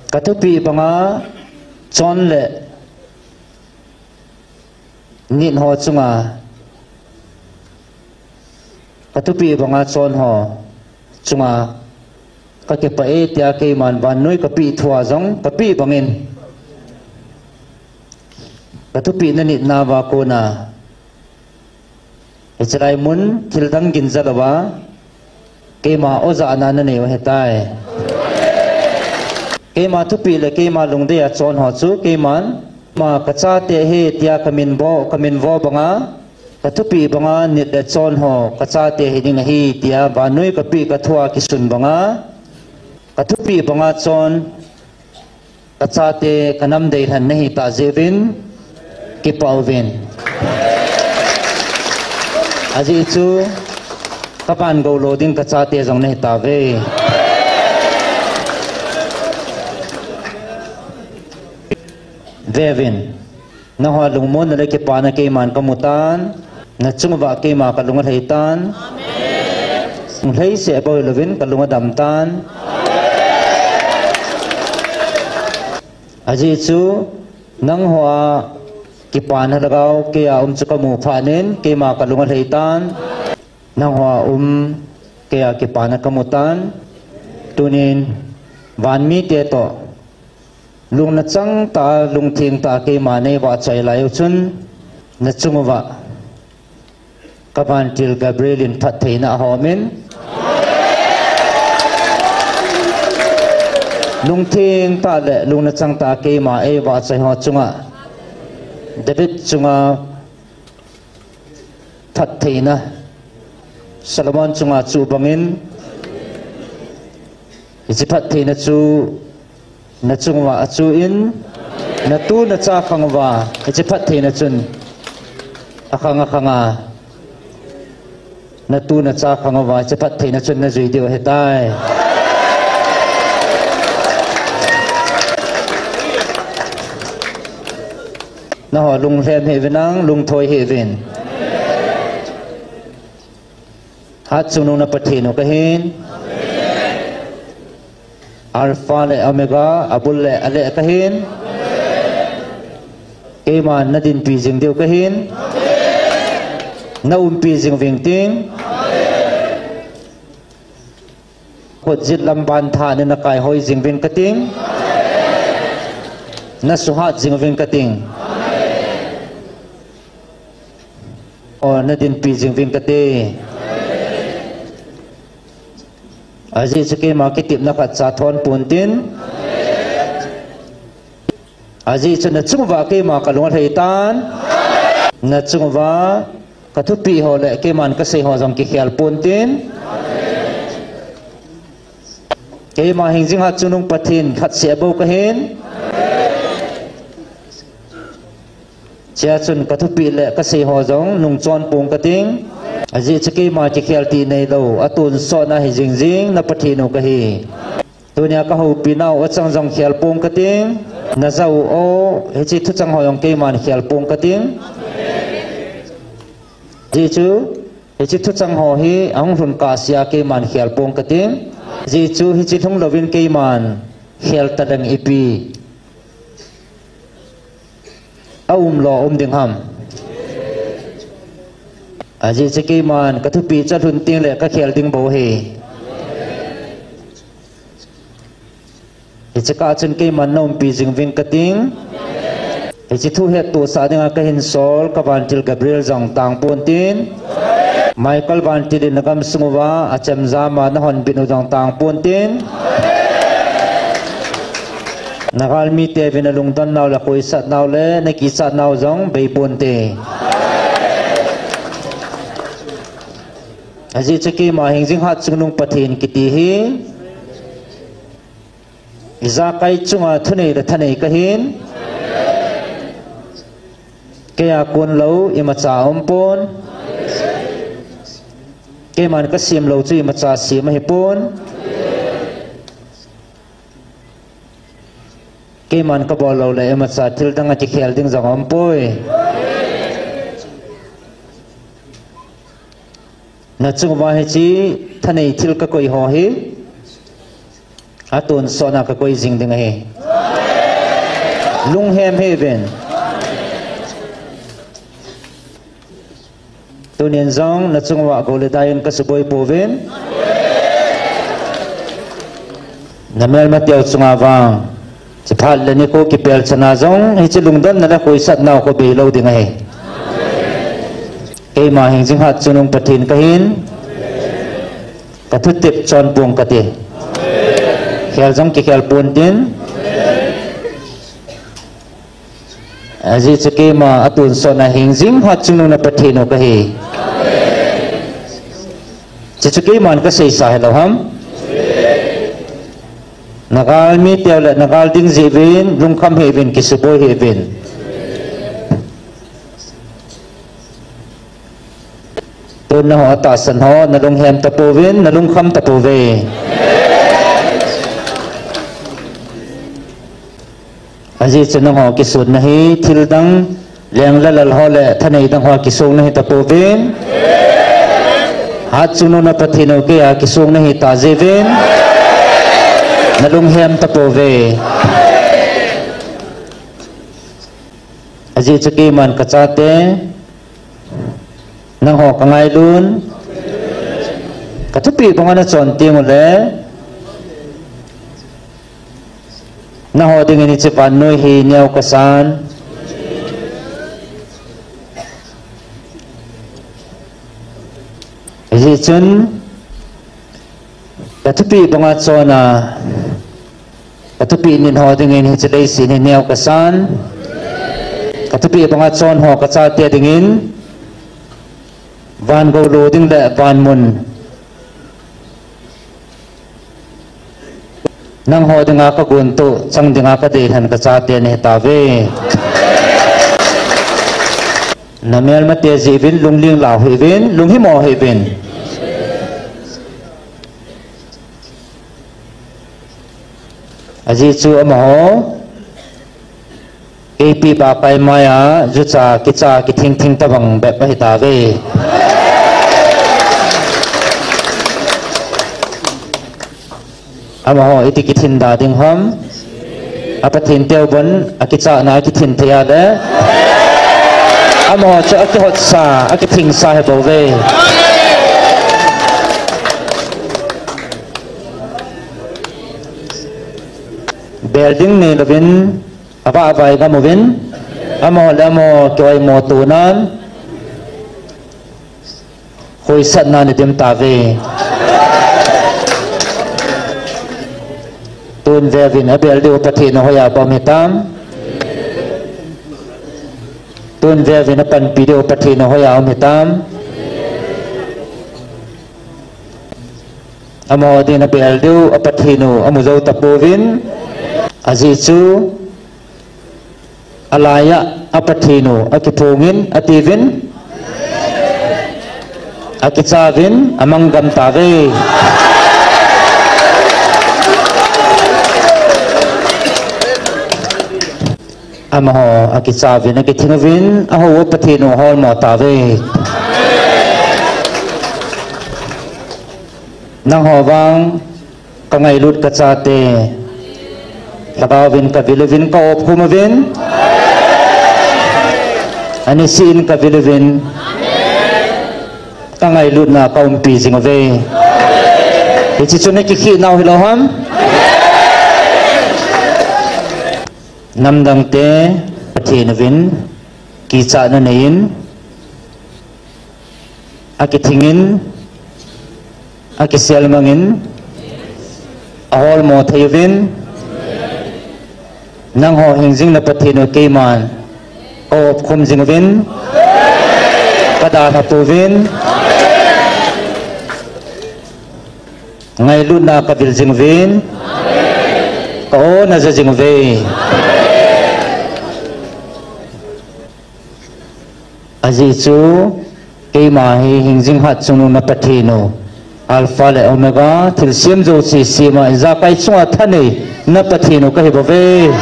Ka thupeh banga chon le nit ho chunga, ka thupeh banga chon ho chunga ka kipah e tia keiman vannoi ka peh thua jong ka peh bangin, ka thupeh na nit nauva kona hiche lai mun thil dang gin ja louva keima o jahna na nei u ahitai. Keima thupeh le keima lungdei a chon ho chu keiman, ma ka chate ahi tia ka min vo, ka min vo banga, ka thupeh banga nit le chon ho ka chate hi ding ahi tia vannoi ka peh ka thua kisun banga, ka thupeh banga chon ka chate ka nam deilhen na hita jeh uvin, kipah uvin. Ajeh chu ka van gou lou ding ka chate jong na hitauve. Veuvin. Nangho lungmonna le kipana keiman ka mu tan, na chung uva keima ka lung alhai tan. Lung lhai seh bou hilouvin ka lung adam tan. Ajeh chu nangho a kipana lhagao kei a um chu ka mu phat in keima ka lung alhai tan. Nangho a um kei a kipana ka mu tan. Tunin vanmite toh lungna chang tah a, lungtheng tah a keima nei vahchoi lai u chun, na chung uva ka vantil Gabriel in phattheina ahom in, lungtheng tah le lungna chang tah a keima ei vahchoi ho chunga, David chunga phattheina Solomon chunga chu bangin, hiche phattheina chu na chung uva achu in, na tu na cha khang uva hiche phattheina chun akhang akhang a, na tu na cha khang uva hiche phattheina chun na jui diu ahitai. Nangho lunglhem hih uvin lang, lungthoi hih uvin. Hatchungnung na Pathen u kahin. Alpha le Omega, abul le aleh kahin. Keiman na dinpi jing diu kahin. Na umpi jing uving ting. Khut jet lam ban tha in na kaihoi jing uvin kating. Na suhat jing uvin kating. O, na dinpi jing uvin kate. Ajeh chu keima kitepna khatcha thon pon tin. Ajeh chu na chung uva keima ka lung alhai tan. Na chung uva ka thupeh ho le keiman ka sei ho jong kikhel pon tin. Keima hingjing Hatchungnung Pathen khat seh bou kahin. Chea chun ka thupeh le ka sei ho jong nung chon pong kating. Ajeh chu keima kikhel ti neilou, atonsot na hi jingjing na Pathen u kahi. Tunia ka houpi nau achang jong khel pong kating. Na ja u o, hiche thuchang ho jong keiman khel pong kating. Ajeh chu Hiche thuchang ho hi ahung lhun kah sea keiman khel pong kati. Ajeh chu hiche lhung louvin keiman khel taleng ipi aum lou um ding ham. Ajeh chu keiman kathupeh chu alhun tengle kakhel ding bou ahi. Hiche kah chun keiman naumpi jing uving kating. Hiche thu hettohsah dinga kahinsol kavantil Gabriel jong tangpon tin. Michael vantil in nagamsung uva achemjam a nahonbit u jong tangpon tin. Nagalmite uvin alungdonnau le khoisatnau le nakichatnau jong beiponte. Ajeh chu keima hingjing hatchungnung Pathen kiti hi ijakai chunga thunei le thanei kahin. Keia konlou imacha aumpon. Keiman kasemlou chu imacha sem ahipon. Keiman kabol loule imacha thil dang akikhel ding jong aumpoi. Nachunguva hiche thanei thil kakoi ho hi atonsotna kakoi jing ding ahi. Lunghem hih uvin. Tunin jong nachunguva gou le dai in kasuboi pouvin. Namelmateu chunga vang hiche phat le nikho kipelchana jong hiche lungdonna le khoisatnau khu beilou ding ahi. Keima hingjing hatchungnung Pathen kahin, kathutep chonpong kati. Khel jong kikhel pontin. Ajeh chu keima atonsotna hingjing hatchungnung na Pathen u kahi. Hiche chu keiman kaseisa hilou ham. Nagalmiteu le nagal ding jeh uvin lungkham hih uvin, kisuboi hih uvin. Tun nangho atahsan ho nalunghem tapouvin, nalungkham tapouve. Ajeh chu nangho kisonna hi thil dang, leng le lal ho le thanei dang ho kisonna hitapouvin. Hatchungnung na Pathen u keia kisonna hita jeh uvin nalunghem tapouve. Ajeh chu keiman kachate nangho kangailun, kathupeh banga nachon tengule nangho dingin hiche vannoi hi neo kasan. Hijeh chun kathupeh banga chona, kathupeh nin ho dingin hiche leiset hi neo kasan. Kathupeh banga chon ho kachate dingin van goulou ding le van mun nangho dinga kagontoh chang dinga kadeilhen kachate nahitauve. Namelmate jeh uvin lungling lau hih uvin, lunghimo hih uvin. Ajeh chu amaho keipi pakai maiya jucha kicha kithing thing tobang bep ahitauve. Amaho iti kithin da ding ham? A Pathen teu bon akichana akithin thei a le amaho chu akihotsa akithingsa hibouve. Bel ding neilouvin avah vai gam uvin, amaho le amaho kioimo tonan khoisatna nadim tauve. Tun veuvin abel diu Pathen u hoiya um hitam? Tun veuvin apanpi diu Pathen u hoiya um hitam? Amaho din abel diu a Pathen u amu jou tapouvin, ajeh chu alaiya a Pathen u akiphongin atiuvin, akichauvin amang gam tauve. Amaho akichauvin akithing uvin, ahou a Pathen u holmo tauve. Nangho vang kangailut kachate, Lhagaovin kavil uvin kaopkhum uvin, anisih in kavil uvin, kangailutna kaumpi jing uve. Hiche chu nakikhih nau hilou ham? Namdangte Pathen uvin kichatna neiyin, akithingin, akiselmangin, aholmo thei uvin, nangho hingjing na Pathen u keiman kaopkhum jing uvin, kadalhapouvin, ngailutna kavil jing uvin, ka-o naja jing uve. Ajeh chu keima hi hingjing hatchungnung na Pathen u, Alpha le Omega, thilsem jouse sema, ijakai chunga thanei na Pathen u kahibouve.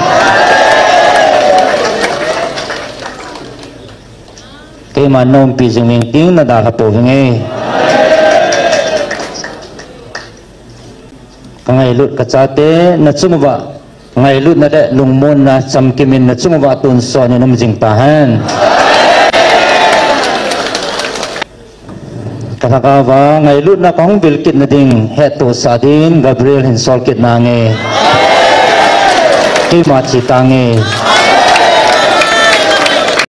Keiman naumpi jing uving tin nadalhapouvinge. Kangailut kachate nachunguva ngailutna le lungmonna chamkimin nachunguva tonsot in umjing tahen. Kalhagaova ngailutna kahung vil kitna ding hettohsah din Gabriel hin sol kit nange. Keima che tange.